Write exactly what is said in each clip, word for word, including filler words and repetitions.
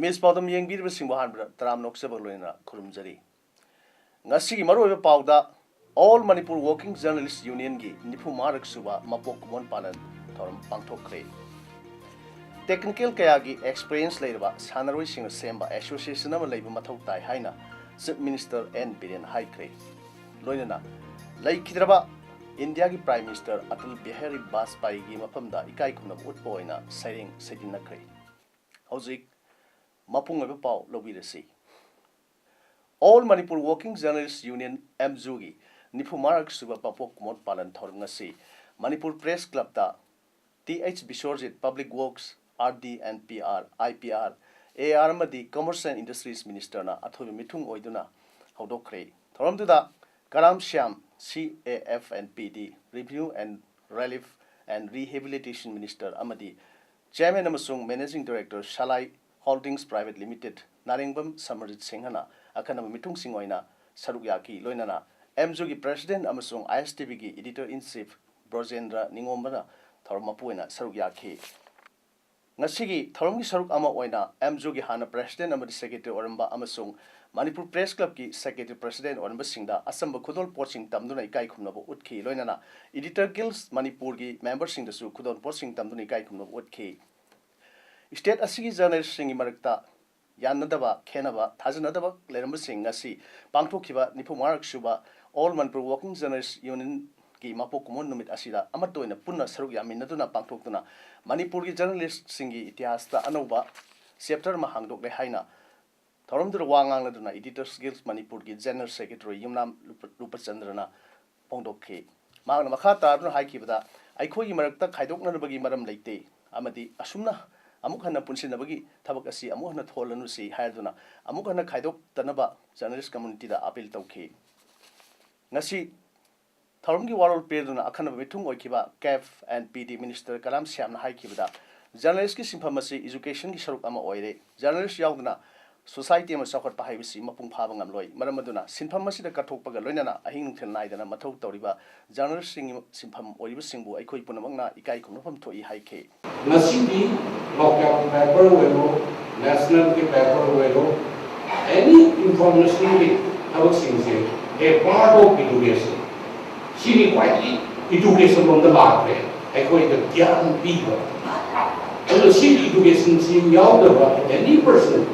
Image ꯄꯥꯎꯗꯝ ꯌꯦꯡꯕꯤꯔꯤꯕꯁꯤꯡꯕꯨ ꯑꯍꯥꯟꯕꯗ ꯇꯔꯥꯝꯅ ꯑꯣꯛꯆꯕꯒ ꯂꯣꯏꯅꯅ ꯈꯨꯔꯨꯝꯖꯔꯤ꯫ ꯉꯁꯤꯒꯤ ꯃꯔꯨꯑꯣꯏꯕ ꯄꯥꯎꯗ, All Manipur Working Journalist Unionꯒꯤ ꯅꯤꯐꯨ ꯃꯉꯥꯔꯛ ꯁꯨꯕ ꯃꯄꯣꯛ ꯀꯨꯝꯑꯣꯟ ꯄꯥꯂꯟ ꯊꯧꯔꯝ ꯄꯥꯡꯊꯣꯛꯈ꯭ꯔꯦ꯫ Technical ꯀꯌꯥꯒꯤ experience ꯂꯩꯔꯕ ꯁꯥꯟꯅꯔꯣꯏꯁꯤꯡꯅ ꯁꯦꯝꯕ association ꯑꯃ ꯂꯩꯕ ꯃꯊꯧ ꯇꯥꯏ ꯍꯥꯏꯅ Chief Minister ꯑꯦꯟ ꯕꯤꯔꯦꯟ ꯍꯥꯏꯈ꯭ꯔꯦ꯫ ꯂꯣꯏꯅꯅ ꯂꯩꯈꯤꯗ꯭ꯔꯕ ꯏꯟꯗꯤꯌꯥꯒꯤ Prime Minister ꯑꯇꯜ ꯕꯤꯍꯥꯔꯤ ꯕꯥꯖꯄꯥꯏꯒꯤ ꯃꯐꯝꯗ ꯏꯀꯥꯏ ꯈꯨꯝꯅꯕ ꯎꯠꯄ ꯑꯣꯏꯅ ꯁꯩꯔꯦꯡ ꯁꯩꯗꯤꯟꯅꯈ꯭ꯔꯦ꯫ ꯍꯧꯖꯤꯛ ꯃꯄꯨꯡ ꯑꯣꯏꯕ ꯄꯥꯎ ꯂꯧꯕꯤꯔꯁꯤ꯫ All Manipur Working Journalist Union, ꯑꯦꯝꯖꯨꯒꯤ ꯅꯤꯐꯨ ꯃꯉꯥꯔꯛ ꯁꯨꯕ ꯃꯄꯣꯛ ꯀꯨꯝꯑꯣꯟ ꯄꯥꯂꯟ ꯊꯧꯔꯝ ꯉꯁꯤ ꯃꯅꯤꯄꯨꯔ Press Clubꯇ T H Biswajit, Public Works, R D and P R, I P R, A R ꯑꯃꯗꯤ Commerce and Industries Ministerꯅ ꯑꯊꯣꯏꯕ ꯃꯤꯊꯨꯡ ꯑꯣꯏꯗꯨꯅ ꯍꯧꯗꯣꯛꯈ꯭ꯔꯦ꯫ ꯊꯧꯔꯝꯗꯨꯗ ꯀꯔꯥꯝ Shyam, C A F and P D, Revenue and Relief and Rehabilitation Minister ꯑꯃꯗꯤ Chairman ꯑꯃꯁꯨꯡ Managing Director ꯁꯂꯥꯏ Holdings Private Limited ꯅꯥꯔꯦꯡꯕꯝ ꯁꯃꯔꯖꯤꯠ ꯁꯤꯡꯍꯅ ꯑꯈꯟꯅꯕ ꯃꯤꯊꯨꯡꯁꯤꯡ ꯑꯣꯏꯅ ꯁꯔꯨꯛ ꯌꯥꯈꯤ꯫ ꯂꯣꯏꯅꯅ ꯑꯦꯝꯖꯨꯒꯤ President ꯑꯃꯁꯨꯡ I S T Vꯒꯤ Editor in Chief ꯕ꯭ꯔꯣꯖꯦꯟꯗ꯭ꯔ ꯅꯤꯉꯣꯝꯕꯅ ꯊꯧꯔꯝ ꯃꯄꯨ ꯑꯣꯏꯅ ꯁꯔꯨꯛ ꯌꯥꯈꯤ꯫ ꯉꯁꯤꯒꯤ ꯊꯧꯔꯝꯒꯤ ꯁꯔꯨꯛ ꯑꯃ ꯑꯣꯏꯅ ꯑꯦꯝꯖꯨꯒꯤ ꯍꯥꯟꯅ President ꯑꯃꯗꯤ Secretary ꯑꯣꯏꯔꯝꯕ ꯑꯃꯁꯨꯡ ꯃꯅꯤꯄꯨꯔ Press Clubꯀꯤ Secretary President ꯑꯣꯏꯔꯝꯕꯁꯤꯡꯗ ꯑꯆꯝꯕ ꯈꯨꯗꯣꯜ ꯄꯣꯠꯁꯤꯡ ꯇꯝꯗꯨꯅ ꯏꯀꯥꯏ ꯈꯨꯝꯅꯕ ꯎꯠꯈꯤ꯫ ꯂꯣꯏꯅꯅ Editor Guilds ꯃꯅꯤꯄꯨꯔꯒꯤ memberꯁꯤꯡꯗꯁꯨ ꯈꯨꯗꯣꯜ ꯄꯣꯠꯁꯤꯡ ꯇꯝꯗꯨꯅ ꯏꯀꯥꯏ ꯈꯨꯝꯅꯕ ꯎꯠꯈꯤ꯫ State ꯑꯁꯤꯒꯤ journalistꯁꯤꯡꯒꯤ ꯃꯔꯛꯇ ꯌꯥꯅꯗꯕ, ꯈꯦꯟꯅꯕ, ꯊꯥꯖꯅꯗꯕ ꯂꯩꯔꯝꯕꯁꯤꯡ ꯉꯁꯤ ꯄꯥꯡꯊꯣꯛꯈꯤꯕ ꯅꯤꯐꯨ ꯃꯉꯥꯔꯛ ꯁꯨꯕ All Manipur Working Journalist Unionꯒꯤ ꯃꯄꯣꯛ ꯀꯨꯝꯑꯣꯟ ꯅꯨꯃꯤꯠ ꯑꯁꯤꯗ ꯑꯃꯠꯇ ꯑꯣꯏꯅ ꯄꯨꯟꯅ ꯁꯔꯨꯛ ꯌꯥꯃꯤꯟꯅꯗꯨꯅ ꯄꯥꯡꯊꯣꯛꯇꯨꯅ ꯃꯅꯤꯄꯨꯔꯒꯤ journalistꯁꯤꯡꯒꯤ ꯏꯇꯤꯍꯥꯁꯇ ꯑꯅꯧꯕ chapter ꯑꯃ ꯍꯥꯡꯗꯣꯛꯂꯦ ꯍꯥꯏꯅ ꯊꯧꯔꯝꯗꯨꯗ ꯋꯥ ꯉꯥꯡꯂꯗꯨꯅ Editors Guild ꯃꯅꯤꯄꯨꯔꯒꯤ General Secretary ꯌꯨꯝꯅꯥꯝ ꯂꯨꯄ-, ꯂꯨꯄꯆꯟꯗ꯭ꯔꯅ ꯐꯣꯡꯗꯣꯛꯈꯤ꯫ ꯃꯍꯥꯛꯅ ꯃꯈꯥ ꯇꯥꯗꯨꯅ ꯍꯥꯏꯈꯤꯕꯗ, ꯑꯩꯈꯣꯏꯒꯤ ꯃꯔꯛꯇ ꯈꯥꯏꯗꯣꯛꯅꯅꯕꯒꯤ ꯃꯔꯝ ꯂꯩꯇꯦ ꯑꯃꯗꯤ ꯑꯁꯨꯝꯅ ꯑꯃꯨꯛ ꯍꯟꯅ ꯄꯨꯟꯁꯤꯟꯅꯕꯒꯤ ꯊꯕꯛ ꯑꯁꯤ ꯑꯃꯨꯛ ꯍꯟꯅ ꯊꯣꯛꯍꯜꯂꯅꯨꯁꯤ ꯍꯥꯏꯗꯨꯅ ꯑꯃꯨꯛ ꯍꯟꯅ ꯈꯥꯏꯗꯣꯛꯇꯅꯕ journalist community ꯗ appeal ꯇꯧꯈꯤ꯫ ꯉꯁꯤ ꯊꯧꯔꯝꯒꯤ ꯋꯥꯔꯣꯜ ꯄꯤꯗꯨꯅ ꯑꯈꯟꯅꯕ ꯃꯤꯊꯨꯡ ꯑꯣꯏꯈꯤꯕ CAF and PD minister Kalam ꯁ꯭ꯌꯥꯝꯅ ꯍꯥꯏꯈꯤꯕꯗ, journalist ꯀꯤ ꯁꯤꯟꯐꯝ ꯑꯁꯤ education ꯒꯤ ꯁꯔꯨꯛ ꯑꯃ ꯑꯣꯏꯔꯦ꯫ Journalist ꯌꯥꯎꯗꯅ society ꯑꯃ ꯆꯥꯎꯈꯠꯄ ꯍꯥꯏꯕꯁꯤ ꯃꯄꯨꯡ ꯐꯥꯕ ꯉꯝꯂꯣꯏ꯫ ꯃꯔꯝ ꯑꯗꯨꯅ ꯁꯤꯟꯐꯝ ꯑꯁꯤꯗ ꯀꯠꯊꯣꯛꯄꯒ ꯂꯣꯏꯅꯅ ꯑꯍꯤꯡ ꯅꯨꯡꯊꯤꯜ ꯅꯥꯏꯗꯅ ꯃꯊꯧ ꯇꯧꯔꯤꯕ journalist ꯁꯤꯡꯒꯤ ꯁꯤꯟꯐꯝ ꯑꯣꯏꯔꯤꯕꯁꯤꯡꯕꯨ ꯑꯩꯈꯣꯏ ꯄꯨꯝꯅꯃꯛꯅ ꯏꯀꯥꯏ ꯈꯨꯝꯅꯐꯝ ꯊꯣꯛꯏ ꯍꯥꯏꯈꯤ꯫ ꯉꯁꯤꯗꯤ local paper ꯑꯣꯏꯔꯣ, national ꯒꯤ paper ꯑꯣꯏꯔꯣ, any information ꯒꯤ ꯊꯕꯛꯁꯤꯡꯁꯦ a part of education꯫ ꯁꯤꯅꯤ ꯈ꯭ꯋꯥꯏꯗꯒꯤ education ꯂꯣꯝꯗ ꯂꯥꯛꯈ꯭ꯔꯦ, ꯑꯩꯈꯣꯏꯗ ꯒ꯭ꯌꯥꯟ ꯄꯤꯕ꯫ ꯑꯗꯨꯅ ꯁꯤꯒꯤ education ꯁꯤ ꯌꯥꯎꯗꯕ any person,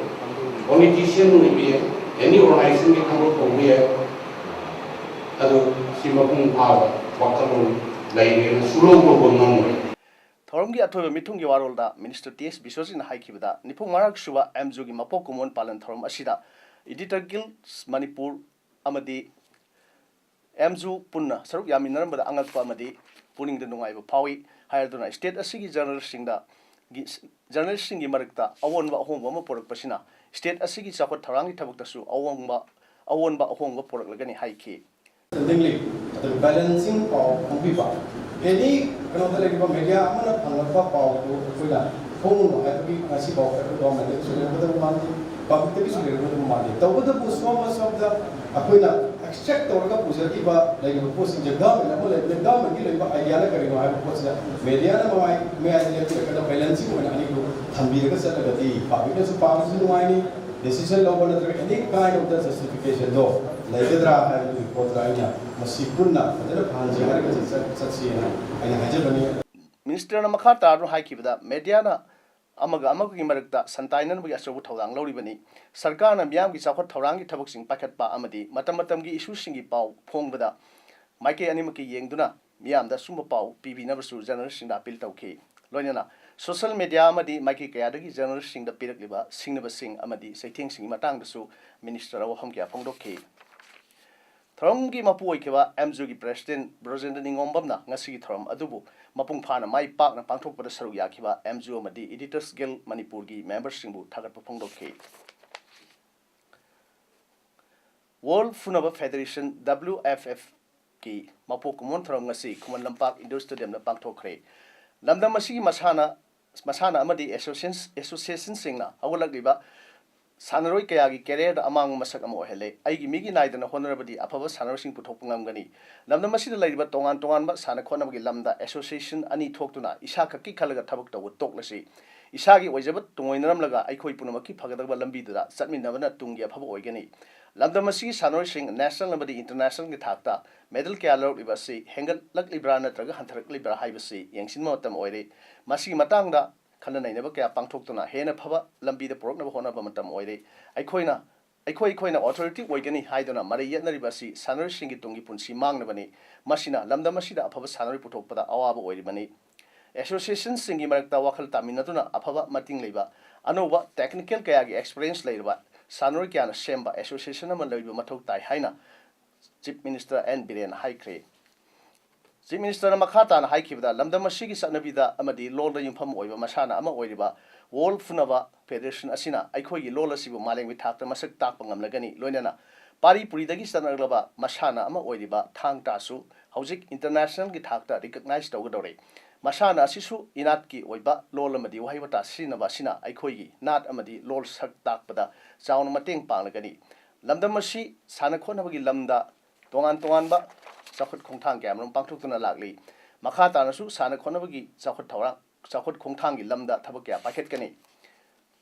politician ꯑꯣꯏꯕ ꯌꯥꯏ, any organization ꯒꯤ ꯊꯕꯛ ꯇꯧꯕ ꯌꯥꯏ, ꯑꯗꯨ ꯁꯤ ꯃꯄꯨꯡ ꯐꯥꯕ ꯋꯥꯈꯜꯂꯣꯟ ꯂꯩꯔꯦꯅ ꯁꯨꯡꯂꯧ ꯂꯧꯕ ꯉꯝꯃꯣꯏ꯫ ꯊꯧꯔꯝꯒꯤ ꯑꯊꯣꯏꯕ ꯃꯤꯊꯨꯡꯒꯤ ꯋꯥꯔꯣꯜꯗ minister ꯇꯤ ꯑꯦꯁ ꯕꯤꯁ꯭ꯋꯖꯤꯠꯅ ꯍꯥꯏꯈꯤꯕꯗ, ꯅꯤꯐꯨ ꯃꯉꯥꯁꯨꯕ ꯑꯦꯝꯖꯨꯒꯤ ꯃꯄꯣꯛ ꯀꯨꯝꯑꯣꯟ ꯄꯥꯂꯟ ꯊꯧꯔꯝ ꯑꯁꯤꯗ Editor Guild ꯃꯅꯤꯄꯨꯔ ꯑꯃꯗꯤ ꯑꯦꯝꯖꯨ ꯄꯨꯟꯅ ꯁꯔꯨꯛ ꯌꯥꯃꯤꯟꯅꯔꯝꯕꯗ ꯑꯉꯛꯄ ꯑꯃꯗꯤ ꯄꯨꯛꯅꯤꯡꯗ ꯅꯨꯡꯉꯥꯏꯕ ꯐꯥꯎꯏ ꯍꯥꯏꯔꯗꯨꯅ, state ꯑꯁꯤꯒꯤ journalist ꯁꯤꯡꯗ, ꯒꯤ, journalist ꯁꯤꯡꯒꯤ ꯃꯔꯛꯇ ꯑꯑꯣꯟꯕ ꯑꯍꯣꯡꯕ ꯑꯃ ꯄꯨꯔꯛꯄꯁꯤꯅ state ꯑꯁꯤꯒꯤ ꯆꯥꯎꯈꯠ ꯊꯧꯔꯥꯡꯒꯤ ꯊꯕꯛꯇꯁꯨ ꯑꯑꯣꯡꯕ, ꯑꯑꯣꯟꯕ ꯑꯍꯣꯡꯕ ꯄꯨꯔꯛꯂꯒꯅꯤ ꯍꯥꯏꯈꯤ꯫ Understandingly, ꯑꯗꯨꯒ balancing ꯄꯥꯎ ꯐꯣꯡꯕꯤꯕ꯫ Any ꯀꯩꯅꯣꯗ ꯂꯩꯔꯤꯕ media ꯑꯃꯅ ꯐꯪꯂꯛꯄ ꯄꯥꯎꯗꯨ ꯑꯩꯈꯣꯏꯅ ꯐꯣꯡꯉꯨ ꯍꯥꯏꯕꯒꯤ ꯉꯁꯤ ꯄꯥꯎ ꯄꯥꯏꯕ government ꯇꯒꯤꯁꯨ ꯂꯩꯔꯝꯒꯗꯕ ꯃꯥꯟꯗꯦ, public ꯇꯒꯤꯁꯨ ꯂꯩꯔꯝꯒꯗꯕ ꯃꯥꯟꯗꯦ꯫ ꯇꯧꯕꯇꯕꯨ ꯁꯣꯝꯅ ꯁꯣꯝꯗ ꯑꯩꯈꯣꯏꯅ extract ꯇꯧꯔꯒ ꯄꯨꯖꯈꯤꯕ ꯂꯩꯔꯤꯕ ꯄꯣꯠꯁꯤꯡꯁꯦ government ꯑꯃ ꯂꯩꯕꯅ government ꯀꯤ ꯂꯩꯕ idea ꯅ ꯀꯔꯤꯅꯣ ꯍꯥꯏꯕ ꯄꯣꯠꯁꯤꯗ media ꯅ ꯃꯃꯥꯏ, ꯃꯌꯥꯏꯗ ꯂꯦꯞꯄꯤꯔꯒ balancing ꯑꯣꯏꯅ ꯑꯅꯤꯗꯨ ꯊꯝꯕꯤꯔꯒ ꯆꯠꯂꯒꯗꯤ public ꯅꯁꯨ ꯄꯥꯕꯁꯨ ꯅꯨꯡꯉꯥꯏꯅꯤ, decision ꯂꯧꯕ ꯅꯠꯇ꯭ꯔꯒ any kind of the justification ꯗꯣ ꯂꯩꯒꯗ꯭ꯔꯥ ꯍꯥꯏꯕꯗꯨꯒꯤ ꯄꯣꯠꯇ ꯑꯩꯅ ꯃꯁꯤ ꯄꯨꯟꯅ ꯐꯖꯅ ꯐꯍꯟꯁꯤ ꯍꯥꯏꯔꯒ ꯆꯠ-, ꯆꯠꯁꯤꯅ ꯑꯩꯅ ꯍꯥꯏꯖꯕꯅꯤ꯫ Minister ꯅ ꯃꯈꯥ ꯇꯥꯗꯨꯅ ꯍꯥꯏꯈꯤꯕꯗ, media ꯅ ꯑꯃꯒ ꯑꯃꯒꯒꯤ ꯃꯔꯛꯇ ꯁꯟꯇꯥꯏꯅꯅꯕꯒꯤ ꯑꯆꯧꯕ ꯊꯧꯗꯥꯡ ꯂꯧꯔꯤꯕꯅꯤ꯫ ꯁꯔꯀꯥꯔꯅ ꯃꯤꯌꯥꯝꯒꯤ ꯆꯥꯎꯈꯠ ꯊꯧꯔꯥꯡꯒꯤ ꯊꯕꯛꯁꯤꯡ ꯄꯥꯏꯈꯠꯄ ꯑꯃꯗꯤ ꯃꯇꯝ ꯃꯇꯝꯒꯤ issue ꯁꯤꯡꯒꯤ ꯄꯥꯎ ꯐꯣꯡꯕꯗ ꯃꯥꯏꯀꯩ ꯑꯅꯤꯃꯛꯀꯤ ꯌꯦꯡꯗꯨꯅ ꯃꯤꯌꯥꯝꯗ ꯑꯆꯨꯝꯕ ꯄꯥꯎ ꯄꯤꯕꯤꯅꯕꯁꯨ journalist ꯁꯤꯡꯗ appeal ꯇꯧꯈꯤ꯫ ꯂꯣꯏꯅꯅ social media ꯑꯃꯗꯤ ꯃꯥꯏꯀꯩ ꯀꯌꯥꯗꯒꯤ journalist ꯁꯤꯡꯗ ꯄꯤꯔꯛꯂꯤꯕ ꯁꯤꯡꯅꯕꯁꯤꯡ ꯑꯃꯗꯤ ꯆꯩꯊꯦꯡꯁꯤꯡꯒꯤ ꯃꯇꯥꯡꯗꯁꯨ minister ꯅ ꯋꯥꯐꯝ ꯀꯌꯥ ꯐꯣꯡꯗꯣꯛꯈꯤ꯫ ꯊꯧꯔꯝꯒꯤ ꯃꯄꯨ ꯑꯣꯏꯈꯤꯕ ꯑꯦꯝ ꯖꯤ ꯑꯣꯒꯤ ꯄ꯭ꯔꯦꯁꯤꯗꯦꯟꯠ ꯕ꯭ꯔꯣꯖꯦꯟꯗ꯭ꯔ ꯅꯤꯉꯣꯝꯕꯝꯅ ꯉꯁꯤꯒꯤ ꯊꯧꯔꯝ ꯑꯗꯨꯕꯨ ꯃꯄꯨꯡ ꯐꯥꯅ ꯃꯥꯏ ꯄꯥꯛꯅ ꯄꯥꯡꯊꯣꯛꯄꯗ ꯁꯔꯨꯛ ꯌꯥꯈꯤꯕ ꯑꯦꯝ ꯖꯤ ꯑꯣ ꯑꯃꯗꯤ ꯏꯗꯤꯇꯔꯁ ꯒꯤꯜ ꯃꯅꯤꯄꯨꯔꯒꯤ ꯃꯦꯝꯕꯔꯁꯤꯡꯕꯨ ꯊꯥꯒꯠꯄ ꯐꯣꯡꯗꯣꯛꯈꯤ꯫ ꯋꯥꯔꯜ ꯐꯨꯅꯕ ꯐꯦꯗꯦꯔꯦꯁꯟ, ꯗꯕ꯭ꯂꯤꯌꯨ ꯑꯦꯐ ꯑꯦꯐ ꯀꯤ ꯃꯄꯣꯛ ꯀꯨꯝꯑꯣꯟ ꯊꯧꯔꯝ ꯉꯁꯤ ꯈꯨꯃꯟ ꯂꯝꯄꯥꯛ ꯏꯟꯗꯣꯔ ꯁ꯭ꯇꯦꯗꯤꯌꯝꯗ ꯄꯥꯡꯊꯣꯛꯈ꯭ꯔꯦ꯫ ꯂꯝꯗꯝ ꯑꯁꯤꯒꯤ ꯃꯁꯥꯟꯅ, ꯃꯁꯥꯟꯅ ꯑꯃꯗꯤ ꯑꯦꯁꯣꯁꯤꯌꯦꯁꯟ, ꯑꯦꯁꯣꯁꯤꯌꯦꯁꯟꯁꯤꯡꯅ ꯍꯧꯒꯠꯂꯛꯂꯤꯕ ꯁꯥꯟꯅꯔꯣꯏ ꯀꯌꯥꯒꯤ ꯀꯦꯔꯤꯌꯔꯗ ꯑꯃꯥꯡꯕ ꯃꯁꯛ ꯑꯃ ꯑꯣꯏꯍꯜꯂꯦ꯫ ꯑꯩꯒꯤ ꯃꯤꯒꯤ ꯅꯥꯏꯗꯅ ꯍꯣꯠꯅꯔꯕꯗꯤ ꯑꯐꯕ ꯁꯥꯟꯅꯔꯣꯏꯁꯤꯡ ꯄꯨꯊꯣꯛꯄ ꯉꯝꯒꯅꯤ꯫ ꯂꯝꯗꯝ ꯑꯁꯤꯗ ꯂꯩꯔꯤꯕ ꯇꯣꯉꯥꯟ ꯇꯣꯉꯥꯟꯕ ꯁꯥꯟꯅ ꯈꯣꯠꯅꯕꯒꯤ ꯂꯝꯗ ꯑꯦꯁꯣꯁꯤꯌꯦꯁꯟ ꯑꯅꯤ ꯊꯣꯛꯇꯨꯅ ꯏꯁꯥ ꯈꯛꯀꯤ ꯈꯜꯂꯒ ꯊꯕꯛ ꯇꯧꯕ ꯇꯣꯛꯂꯁꯤ꯫ ꯏꯁꯥꯒꯤ ꯑꯣꯏꯖꯕ ꯇꯨꯡꯑꯣꯏꯅꯔꯝꯂꯒ ꯑꯩꯈꯣꯏ ꯄꯨꯝꯅꯃꯛꯀꯤ ꯐꯒꯗꯕ ꯂꯝꯕꯤꯗꯨꯗ ꯆꯠꯃꯤꯟꯅꯕꯅ ꯇꯨꯡꯒꯤ ꯑꯐꯕ ꯑꯣꯏꯒꯅꯤ꯫ ꯂꯝꯗꯝ ꯑꯁꯤꯒꯤ ꯁꯥꯟꯅꯔꯣꯏꯁꯤꯡ ꯅꯦꯁꯅꯦꯜ ꯑꯃꯗꯤ ꯏꯟꯇꯔꯅꯦꯁꯅꯦꯜꯒꯤ ꯊꯥꯛꯇ ꯃꯦꯗꯜ ꯀꯌꯥ ꯂꯧꯔꯛꯂꯤꯕ ꯑꯁꯤ ꯍꯦꯟꯒꯠꯂꯛꯂꯤꯕ꯭ꯔꯥ ꯅꯠꯇ꯭ꯔꯒ ꯍꯟꯊꯔꯛꯂꯤꯕ꯭ꯔꯥ ꯍꯥꯏꯕꯁꯤ ꯌꯦꯡꯁꯤꯟꯕ ꯃꯇꯝ ꯑꯣꯏꯔꯦ꯫ ꯃꯁꯤꯒꯤ ꯃꯇꯥꯡꯗ ꯈꯟꯅ ꯅꯩꯅꯕ ꯀꯌꯥ ꯄꯥꯡꯊꯣꯛꯇꯨꯅ ꯍꯦꯟꯅ ꯐꯕ ꯂꯝꯕꯤꯗ ꯄꯨꯔꯛꯅꯕ ꯍꯣꯠꯅꯕ ꯃꯇꯝ ꯑꯣꯏꯔꯦ꯫ ꯑꯩꯈꯣꯏꯅ, ꯑꯩꯈꯣꯏ, ꯑꯩꯈꯣꯏꯅ ꯑꯣꯊꯣꯔꯤꯇꯤ ꯑꯣꯏꯒꯅꯤ ꯍꯥꯏꯗꯨꯅ ꯃꯔꯩ ꯌꯦꯠꯅꯔꯤꯕ ꯑꯁꯤ ꯁꯥꯟꯅꯔꯣꯏꯁꯤꯡꯒꯤ ꯇꯨꯡꯒꯤ ꯄꯨꯟꯁꯤ ꯃꯥꯡꯅꯕꯅꯤ꯫ ꯃꯁꯤꯅ ꯂꯝꯗꯝ ꯑꯁꯤꯗ ꯑꯐꯕ ꯁꯥꯟꯅꯔꯣꯏ ꯄꯨꯊꯣꯛꯄꯗ ꯑꯋꯥꯕ ꯑꯣꯏꯔꯤꯕꯅꯤ꯫ ꯑꯦꯁꯣꯁꯤꯌꯦꯁꯟꯁꯤꯡꯒꯤ ꯃꯔꯛꯇ ꯋꯥꯈꯜ ꯇꯥꯃꯤꯟꯅꯗꯨꯅ ꯑꯐꯕ ꯃꯇꯤꯡ ꯂꯩꯕ ꯑꯅꯧꯕ ꯇꯦꯛꯅꯤꯀꯦꯜ ꯀꯌꯥꯒꯤ ꯑꯦꯛꯁꯄꯤꯔꯤꯌꯦꯟꯁ ꯂꯩꯔꯕ ꯁꯥꯟꯅꯔꯣꯏ ꯀꯌꯥꯅ ꯁꯦꯝꯕ ꯑꯦꯁꯣꯁꯤꯌꯦꯁꯟ ꯑꯃ ꯂꯩꯕ ꯃꯊꯧ ꯇꯥꯏ ꯍꯥꯏꯅ ꯆꯤꯐ ꯃꯤꯅꯤꯁꯇꯔ ꯑꯦꯟ ꯕꯤꯔꯦꯟꯅ ꯍꯥꯏꯈ꯭ꯔꯦ꯫ ꯆꯤꯐ ꯃꯤꯅꯤꯁꯇꯔꯅ ꯃꯈꯥ ꯇꯥꯅ ꯍꯥꯏꯈꯤꯕꯗ, ꯂꯝꯗꯝ ꯑꯁꯤꯒꯤ ꯆꯠꯅꯕꯤꯗ ꯑꯃꯗꯤ ꯂꯣꯜꯗ ꯌꯨꯝꯐꯝ ꯑꯣꯏꯕ ꯃꯁꯥꯟꯅ ꯑꯃ ꯑꯣꯏꯔꯤꯕ ꯋꯥꯔꯜ ꯐꯨꯅꯕ ꯐꯦꯗꯦꯔꯦꯁꯟ ꯑꯁꯤꯅ ꯑꯩꯈꯣꯏꯒꯤ ꯂꯣꯜ ꯑꯁꯤꯕꯨ ꯃꯥꯂꯦꯝꯒꯤ ꯊꯥꯛꯇ ꯃꯁꯛ ꯇꯥꯛꯄ ꯉꯝꯂꯒꯅꯤ, ꯂꯣꯏꯅꯅ ꯄꯥꯔꯤ ꯄꯨꯔꯤꯗꯒꯤ ꯆꯠꯅꯔꯛꯂꯕ ꯃꯁꯥꯟꯅ ꯑꯃ ꯑꯣꯏꯔꯤꯕ ꯊꯥꯡ ꯇꯥꯁꯨ ꯍꯧꯖꯤꯛ ꯏꯟꯇꯔꯅꯦꯁꯅꯦꯜꯒꯤ ꯊꯥꯛꯇ ꯔꯤꯀꯛꯅꯥꯏꯖ ꯇꯧꯒꯗꯧꯔꯦ꯫ ꯃꯁꯥꯟꯅ ꯑꯁꯤꯁꯨ ꯏꯅꯥꯠꯀꯤ ꯑꯣꯏꯕ ꯂꯣꯜ ꯑꯃꯗꯤ ꯋꯥꯍꯩ ꯋꯥꯇꯥ ꯁꯤꯖꯤꯟꯅꯕ ꯑꯁꯤꯅ ꯑꯩꯈꯣꯏꯒꯤ ꯅꯥꯠ ꯑꯃꯗꯤ ꯂꯣꯜ ꯁꯛ ꯇꯥꯛꯄꯗ ꯆꯥꯎꯅ ꯃꯇꯦꯡ ꯄꯥꯡꯂꯒꯅꯤ꯫ ꯂꯝꯗꯝ ꯑꯁꯤ ꯁꯥꯟꯅ ꯈꯣꯠꯅꯕꯒꯤ ꯂꯝꯗ ꯇꯣꯉꯥꯟ ꯇꯣꯉꯥꯟꯕ ꯆꯥꯎꯈꯠ ꯈꯣꯡꯊꯥꯡ ꯀꯌꯥꯃꯔꯨꯝ ꯄꯥꯡꯊꯣꯛꯇꯨꯅ ꯂꯥꯛꯂꯤ꯫ ꯃꯈꯥ ꯇꯥꯅꯁꯨ ꯁꯥꯟꯅ ꯈꯣꯠꯅꯕꯒꯤ ꯆꯥꯎꯈꯠ ꯊꯧꯔꯥꯡ, ꯆꯥꯎꯈꯠ ꯈꯣꯡꯊꯥꯡꯒꯤ ꯂꯝꯗ ꯊꯕꯛ ꯀꯌꯥ ꯄꯥꯏꯈꯠꯀꯅꯤ꯫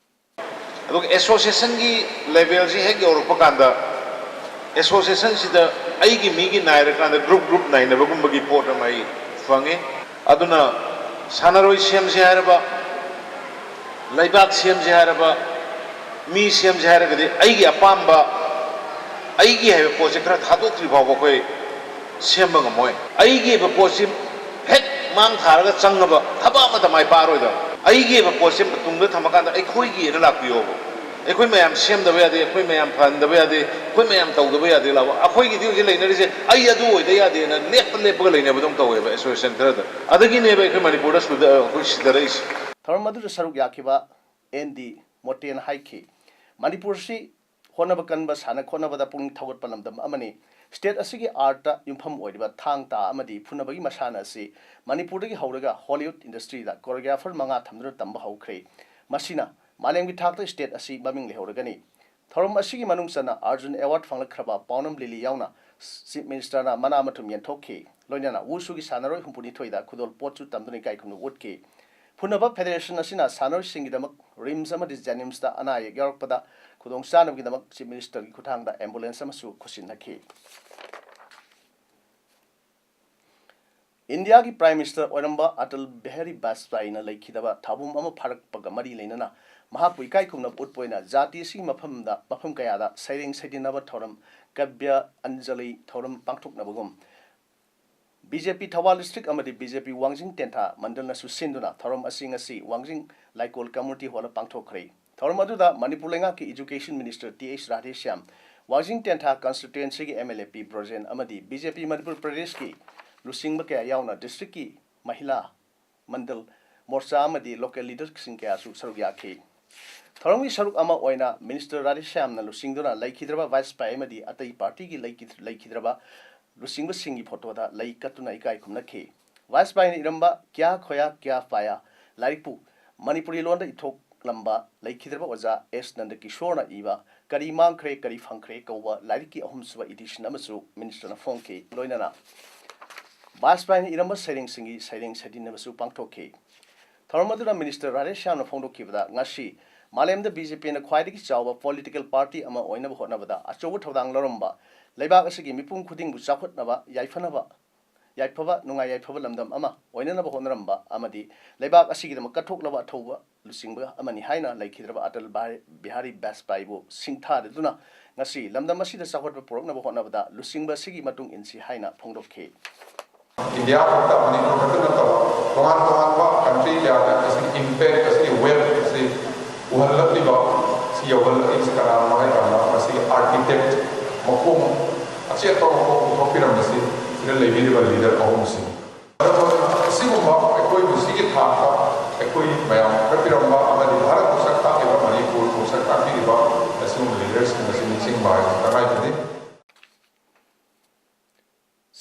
ꯑꯗꯨꯒ ꯑꯦꯁꯣꯁꯤꯌꯦꯁꯟꯒꯤ ꯂꯦꯚꯦꯜꯁꯤ ꯍꯦꯛ ꯌꯧꯔꯛꯄ ꯀꯥꯟꯗ, ꯑꯦꯁꯣꯁꯤꯌꯦꯁꯟꯁꯤꯗ ꯑꯩꯒꯤ ꯃꯤꯒꯤ ꯅꯥꯏꯔꯀꯥꯟꯗ ꯒ꯭ꯔꯨꯞ ꯒ꯭ꯔꯨꯞ ꯅꯥꯏꯅꯕꯒꯨꯝꯕꯒꯤ ꯄꯣꯠ ꯑꯃ ꯑꯩ ꯐꯪꯉꯤ꯫ ꯑꯗꯨꯅ ꯁꯥꯟꯅꯔꯣꯏ ꯁꯦꯝꯁꯦ ꯍꯥꯏꯔꯕ, ꯂꯩꯕꯥꯛ ꯁꯦꯝꯁꯦ ꯍꯥꯏꯔꯕ, ꯃꯤ ꯁꯦꯝꯁꯦ ꯍꯥꯏꯔꯒꯗꯤ ꯑꯩꯒꯤ ꯑꯄꯥꯝꯕ, ꯑꯩꯒꯤ ꯍꯥꯏꯕ ꯄꯣꯠꯁꯦ ꯈꯔ ꯊꯥꯗꯣꯛꯇ꯭ꯔꯤ ꯐꯥꯎꯕ ꯑꯩꯈꯣꯏ ꯁꯦꯝꯕ ꯉꯝꯃꯣꯏ꯫ ꯑꯩꯒꯤ ꯍꯥꯏꯕ ꯄꯣꯠꯁꯤ ꯍꯦꯛ ꯃꯥꯡ ꯊꯥꯔꯒ ꯆꯪꯉꯕ ꯊꯕꯛ ꯑꯃꯠꯇ ꯃꯥꯏ ꯄꯥꯛꯑꯔꯣꯏꯗꯕ꯫ ꯑꯩꯒꯤ ꯍꯥꯏꯕ ꯄꯣꯠꯁꯦ ꯃꯇꯨꯡꯗ ꯊꯝꯃꯀꯥꯟꯗ ꯑꯩꯈꯣꯏꯒꯤꯅ ꯂꯥꯛꯄꯤꯌꯣꯕ꯫ ꯑꯩꯈꯣꯏ ꯃꯌꯥꯝ ꯁꯦꯝꯗꯕ ꯌꯥꯗꯦ, ꯑꯩꯈꯣꯏ ꯃꯌꯥꯝ ꯐꯍꯟꯗꯕ ꯌꯥꯗꯦ, ꯑꯩꯈꯣꯏ ꯃꯌꯥꯝ ꯇꯧꯗꯕ ꯌꯥꯗꯦ ꯂꯥꯎꯕ꯫ ꯑꯩꯈꯣꯏꯒꯤꯗꯤ ꯍꯧꯖꯤꯛ ꯂꯩꯅꯔꯤꯁꯦ ꯑꯩ ꯑꯗꯨ ꯑꯣꯏꯗ ꯌꯥꯗꯦꯅ ꯂꯦꯞꯄ ꯂꯦꯞꯄꯒ ꯂꯩꯅꯕꯗꯧ ꯇꯧꯋꯦꯕ ꯑꯦꯁꯣꯁꯤꯌꯦꯁꯟ ꯈꯔꯗ꯫ ꯑꯗꯒꯤꯅꯦꯕ ꯑꯩꯈꯣꯏ ꯃꯅꯤꯄꯨꯔꯗ ꯁꯨꯗ-, ꯑꯩꯈꯣꯏ ꯁꯤꯗꯔꯛꯏꯁꯦ꯫ ꯊꯧꯔꯝ ꯑꯗꯨꯗ ꯁꯔꯨꯛ ꯌꯥꯈꯤꯕ ꯑꯦꯟ ꯗꯤ ꯃꯣꯇꯦꯅ ꯍꯥꯏꯈꯤ, ꯃꯅꯤꯄꯨꯔꯁꯤ ꯍꯣꯠꯅꯕ ꯀꯟꯕ, ꯁꯥꯟꯅ ꯈꯣꯠꯅꯕꯗ ꯄꯨꯛꯅꯤꯡ ꯊꯧꯒꯠꯄ ꯂꯝꯗꯝ ꯑꯃꯅꯤ꯫ ꯁ꯭ꯇꯦꯠ ꯑꯁꯤꯒꯤ ꯑꯥꯔꯠꯇ ꯌꯨꯝꯐꯝ ꯑꯣꯏꯔꯤꯕ ꯊꯥꯡ ꯇꯥ ꯑꯃꯗꯤ ꯐꯨꯅꯕꯒꯤ ꯃꯁꯥꯟꯅ ꯑꯁꯤ ꯃꯅꯤꯄꯨꯔꯗꯒꯤ ꯍꯧꯔꯒ ꯍꯣꯂꯤꯋꯨꯗ ꯏꯟꯗꯁꯇ꯭ꯔꯤꯗ ꯀꯣꯔꯤꯌꯣꯒ꯭ꯔꯥꯐꯔ ꯃꯉꯥ ꯊꯝꯗꯨꯅ ꯇꯝꯕ ꯍꯧꯈ꯭ꯔꯦ꯫ ꯃꯁꯤꯅ ꯃꯥꯂꯦꯝꯒꯤ ꯊꯥꯛꯇ ꯁ꯭ꯇꯦꯠ ꯑꯁꯤ ꯃꯃꯤꯡ ꯂꯩꯍꯧꯔꯒꯅꯤ꯫ ꯊꯧꯔꯝ ꯑꯁꯤꯒꯤ ꯃꯅꯨꯡ ꯆꯟꯅ ꯑꯥꯔꯖꯨꯟ ꯑꯦꯋꯥꯔꯗ ꯐꯪꯂꯛꯈ꯭ꯔꯕ ꯄꯥꯎꯅꯝ ꯂꯤꯂꯤ ꯌꯥꯎꯅ ꯆꯤꯐ ꯃꯤꯅꯤꯁꯇꯔꯅ ꯃꯅꯥ ꯃꯊꯨꯝ ꯌꯦꯟꯊꯣꯛꯈꯤ꯫ ꯂꯣꯏꯅꯅ ꯋꯨꯁꯨꯒꯤ ꯁꯥꯟꯅꯔꯣꯏ ꯍꯨꯝꯐꯨꯅꯤꯊꯣꯏꯗ ꯈꯨꯗꯣꯜ ꯄꯣꯠꯁꯨ ꯇꯝꯗꯨꯅ ꯏꯀꯥꯏ ꯈꯨꯝꯅꯕ ꯎꯠꯈꯤ꯫ ꯐꯨꯅꯕ ꯐꯦꯗꯦꯔꯦꯁꯟ ꯑꯁꯤꯅ ꯁꯥꯟꯅꯔꯣꯏꯁꯤꯡꯒꯤꯗꯃꯛ ꯔꯤꯝꯁ ꯑꯃꯗꯤ ꯖꯦꯅꯤꯝꯁꯇ ꯑꯅꯥ ꯑꯌꯦꯛ ꯌꯥꯎꯔꯛꯄꯗ ꯈꯨꯗꯣꯡꯆꯥꯅꯕꯒꯤꯗꯃꯛ ꯆꯤꯐ ꯃꯤꯅꯤꯁꯇꯔꯒꯤ ꯈꯨꯠꯊꯥꯡꯗ ꯑꯦꯝꯕꯨꯂꯦꯟꯁ ꯑꯃꯁꯨ ꯈꯨꯠꯁꯤꯟꯅꯈꯤ꯫ ꯏꯟꯗꯤꯌꯥꯒꯤ ꯄ꯭ꯔꯥꯏꯝ ꯃꯤꯅꯤꯁꯇꯔ ꯑꯣꯏꯔꯝꯕ ꯑꯇꯜ ꯕꯤꯍꯥꯔꯤ ꯕꯥꯖꯄꯥꯏꯅ ꯂꯩꯈꯤꯗꯕ ꯊꯧꯕꯨꯝ ꯑꯃ ꯐꯥꯔꯛꯄꯒ ꯃꯔꯤ ꯂꯩꯅꯅ ꯃꯍꯥꯛꯄꯨ ꯏꯀꯥꯏ ꯈꯨꯝꯅꯕ ꯎꯠꯄ ꯑꯣꯏꯅ ꯖꯥꯇꯤ ꯑꯁꯤꯒꯤ ꯃꯐꯝꯗ, ꯃꯐꯝ ꯀꯌꯥꯗ ꯁꯩꯔꯦꯡ ꯁꯩꯗꯤꯟꯅꯕ ꯊꯧꯔꯝ, ꯀꯕ꯭ꯌ ꯑꯟꯖꯂꯤ ꯊꯧꯔꯝ ꯄꯥꯡꯊꯣꯛꯅꯕꯒꯨꯝ ꯕꯤ ꯖꯦ ꯄꯤ ꯊꯧꯕꯥꯜ ꯗꯤꯁꯇ꯭ꯔꯤꯛ ꯑꯃꯗꯤ ꯕꯤ ꯖꯦ ꯄꯤ ꯋꯥꯡꯖꯤꯡ ꯇꯦꯟꯊꯥ ꯃꯟꯗꯜꯅꯁꯨ ꯁꯤꯟꯗꯨꯅ ꯊꯧꯔꯝ ꯑꯁꯤ ꯉꯁꯤ ꯋꯥꯡꯖꯤꯡ ꯂꯥꯏꯀꯣꯜ ꯀꯝꯃ꯭ꯌꯨꯅꯤꯇꯤ ꯍꯣꯜꯗ ꯄꯥꯡꯊꯣꯛꯈ꯭ꯔꯦ꯫ ꯊꯧꯔꯝ ꯑꯗꯨꯗ ꯃꯅꯤꯄꯨꯔ ꯂꯩꯉꯥꯛꯀꯤ education minister T H Radheshyam, ꯋꯥꯡꯖꯤꯡ ꯇꯦꯟꯊꯥ ꯀꯟꯁꯇꯤꯇ꯭ꯋꯦꯟꯁꯤꯒꯤ ꯑꯦꯝ ꯑꯦꯜ ꯑꯦ ꯄꯤ ꯕ꯭ꯔꯣꯖꯦꯟ ꯑꯃꯗꯤ ꯕꯤ ꯖꯦ ꯄꯤ ꯃꯅꯤꯄꯨꯔ ꯄ꯭ꯔꯗꯦꯁꯀꯤ ꯂꯨꯆꯤꯡꯕ ꯀꯌꯥ ꯌꯥꯎꯅ ꯗꯤꯁꯇ꯭ꯔꯤꯛꯀꯤ ꯃꯍꯤꯂꯥ ꯃꯟꯗꯜ ꯃꯣꯔꯆꯥ ꯑꯃꯗꯤ ꯂꯣꯀꯦꯜ ꯂꯤꯗꯔꯁꯤꯡ ꯀꯌꯥꯁꯨ ꯁꯔꯨꯛ ꯌꯥꯈꯤ꯫ ꯊꯧꯔꯝꯒꯤ ꯁꯔꯨꯛ ꯑꯃ ꯑꯣꯏꯅ ꯃꯤꯅꯤꯁꯇꯔ ꯔꯥꯙꯦꯁ꯭ꯌꯥꯝꯅ ꯂꯨꯆꯤꯡꯗꯨꯅ ꯂꯩꯈꯤꯗ꯭ꯔꯕ ꯕꯥꯖꯄꯥꯏ ꯑꯃꯗꯤ ꯑꯇꯩ ꯄꯥꯔꯇꯤꯒꯤ ꯂꯩꯈꯤ-, ꯂꯩꯈꯤꯗ꯭ꯔꯕ ꯂꯨꯆꯤꯡꯕꯁꯤꯡꯒꯤ ꯐꯣꯇꯣꯗ ꯂꯩ ꯀꯠꯇꯨꯅ ꯏꯀꯥꯏ ꯈꯨꯝꯅꯈꯤ꯫ ꯕꯥꯖꯄꯥꯏꯅ ꯏꯔꯝꯕ ꯀ꯭ꯌꯥ ꯈꯣꯌꯥ ꯀ꯭ꯌꯥ ꯄꯥꯌꯥ ꯂꯥꯏꯔꯤꯛꯄꯨ ꯃꯅꯤꯄꯨꯔꯤ ꯂꯣꯟꯗ ꯏꯊꯣꯛꯂꯝꯕ ꯂꯩꯈꯤꯗ꯭ꯔꯕ ꯑꯣꯖꯥ ꯑꯦꯁ ꯅꯟꯗꯀꯤꯁꯣꯔꯅ ꯏꯕ ꯀꯔꯤ ꯃꯥꯡꯈ꯭ꯔꯦ, ꯀꯔꯤ ꯐꯪꯈ꯭ꯔꯦ ꯀꯧꯕ ꯂꯥꯏꯔꯤꯛꯀꯤ ꯑꯍꯨꯝꯁꯨꯕ ꯏꯗꯤꯁꯟ ꯑꯃꯁꯨ ꯃꯤꯅꯤꯁꯇꯔꯅ ꯐꯣꯡꯈꯤ꯫ ꯂꯣꯏꯅꯅ ꯕꯥꯖꯄꯥꯏꯅ ꯏꯔꯝꯕ ꯁꯩꯔꯦꯡꯁꯤꯡꯒꯤ ꯁꯩꯔꯦꯡ ꯁꯩꯗꯤꯟꯅꯕꯁꯨ ꯄꯥꯡꯊꯣꯛꯈꯤ꯫ ꯊꯧꯔꯝ ꯑꯗꯨꯗ ꯃꯤꯅꯤꯁꯇꯔ ꯔꯥꯙꯦꯁ꯭ꯌꯥꯝꯅ ꯐꯣꯡꯗꯣꯛꯈꯤꯕꯗ, ꯉꯁꯤ ꯃꯥꯂꯦꯝꯗ ꯕꯤ ꯖꯦ ꯄꯤꯅ ꯈ꯭ꯋꯥꯏꯗꯒꯤ ꯆꯥꯎꯕ ꯄꯣꯂꯤꯇꯤꯀꯦꯜ ꯄꯥꯔꯇꯤ ꯑꯃ ꯑꯣꯏꯅꯕ ꯍꯣꯠꯅꯕꯗ ꯑꯆꯧꯕ ꯊꯧꯗꯥꯡ ꯂꯧꯔꯝꯕ, ꯂꯩꯕꯥꯛ ꯑꯁꯤꯒꯤ ꯃꯤꯄꯨꯝ ꯈꯨꯗꯤꯡꯕꯨ ꯆꯥꯎꯈꯠꯅꯕ, ꯌꯥꯏꯐꯅꯕ, ꯌꯥꯏꯐꯕ, ꯅꯨꯡꯉꯥꯏ ꯌꯥꯏꯐꯕ ꯂꯝꯗꯝ ꯑꯃ ꯑꯣꯏꯅꯅꯕ ꯍꯣꯠꯅꯔꯝꯕ ꯑꯃꯗꯤ ꯂꯩꯕꯥꯛ ꯑꯁꯤꯒꯤꯗꯃꯛ ꯀꯠꯊꯣꯛꯂꯕ ꯑꯊꯧꯕ ꯂꯨꯆꯤꯡꯕ ꯑꯃꯅꯤ ꯍꯥꯏꯅ ꯂꯩꯈꯤꯗ꯭ꯔꯕ ꯑꯇꯜ ꯕꯥ-, ꯕꯤꯍꯥꯔꯤ ꯕꯥꯖꯄꯥꯏꯕꯨ ꯁꯤꯡꯊꯥꯅꯗꯨꯅ ꯉꯁꯤ ꯂꯝꯗꯝ ꯑꯁꯤꯗ ꯆꯥꯎꯈꯠꯄ ꯄꯨꯔꯛꯅꯕ ꯍꯣꯠꯅꯕꯗ ꯂꯨꯆꯤꯡꯕ ꯑꯁꯤꯒꯤ ꯃꯇꯨꯡ ꯏꯟꯁꯤ ꯍꯥꯏꯅ ꯐꯣꯡꯗꯣꯛꯈꯤ꯫ ꯏꯟꯗꯤꯌꯥ ꯈꯛꯇ, ꯃꯅꯤꯄꯨꯔ ꯈꯛꯇ ꯅꯠꯇꯕ ꯇꯣꯉꯥꯟ ꯇꯣꯉꯥꯟꯕ ꯀꯟꯇ꯭ꯔꯤ ꯀꯌꯥꯗ ꯑꯁꯤꯒꯤ ꯏꯝꯄꯦꯛ, ꯑꯁꯤꯒꯤ ꯋꯦꯕ ꯑꯁꯤ ꯎꯍꯜꯂꯛꯂꯤꯕ ꯌꯧꯍꯜꯂꯛꯏꯁꯤ ꯀꯅꯥꯅꯣ ꯍꯥꯏ ꯀꯥꯟꯗ, ꯃꯁꯤꯒꯤ architect, ꯃꯈꯣꯡ, ꯑꯆꯦꯠꯄ ꯃꯈꯣꯡ ꯄꯨꯊꯣꯛꯄꯤꯔꯝꯕꯁꯤ ꯁꯤꯗ ꯂꯩꯕꯤꯔꯤꯕ leader ꯑꯍꯨꯝꯁꯤꯅꯤ꯫ ꯃꯔꯝ ꯑꯗꯨꯅ ꯑꯁꯤꯒꯨꯝꯕ ꯑꯩꯈꯣꯏꯕꯨ ꯁꯤꯒꯤ ꯊꯥꯛꯇ ꯑꯩꯈꯣꯏ ꯃꯌꯥꯝ ꯄꯨꯈꯠꯄꯤꯔꯝꯕ ꯑꯃꯗꯤ ꯚꯥꯔꯠꯄꯨ ꯁꯛ ꯇꯥꯛꯂꯤꯕ, ꯃꯅꯤꯄꯨꯔꯕꯨ ꯁꯛ ꯇꯥꯛꯄꯤꯔꯤꯕ ꯑꯁꯤꯒꯨꯝꯕ leadersꯁꯤꯡ ꯑꯁꯤ ꯅꯤꯡꯁꯤꯡꯕ ꯍꯥꯏꯕꯁꯤ ꯇꯉꯥꯏ ꯐꯗꯦ꯫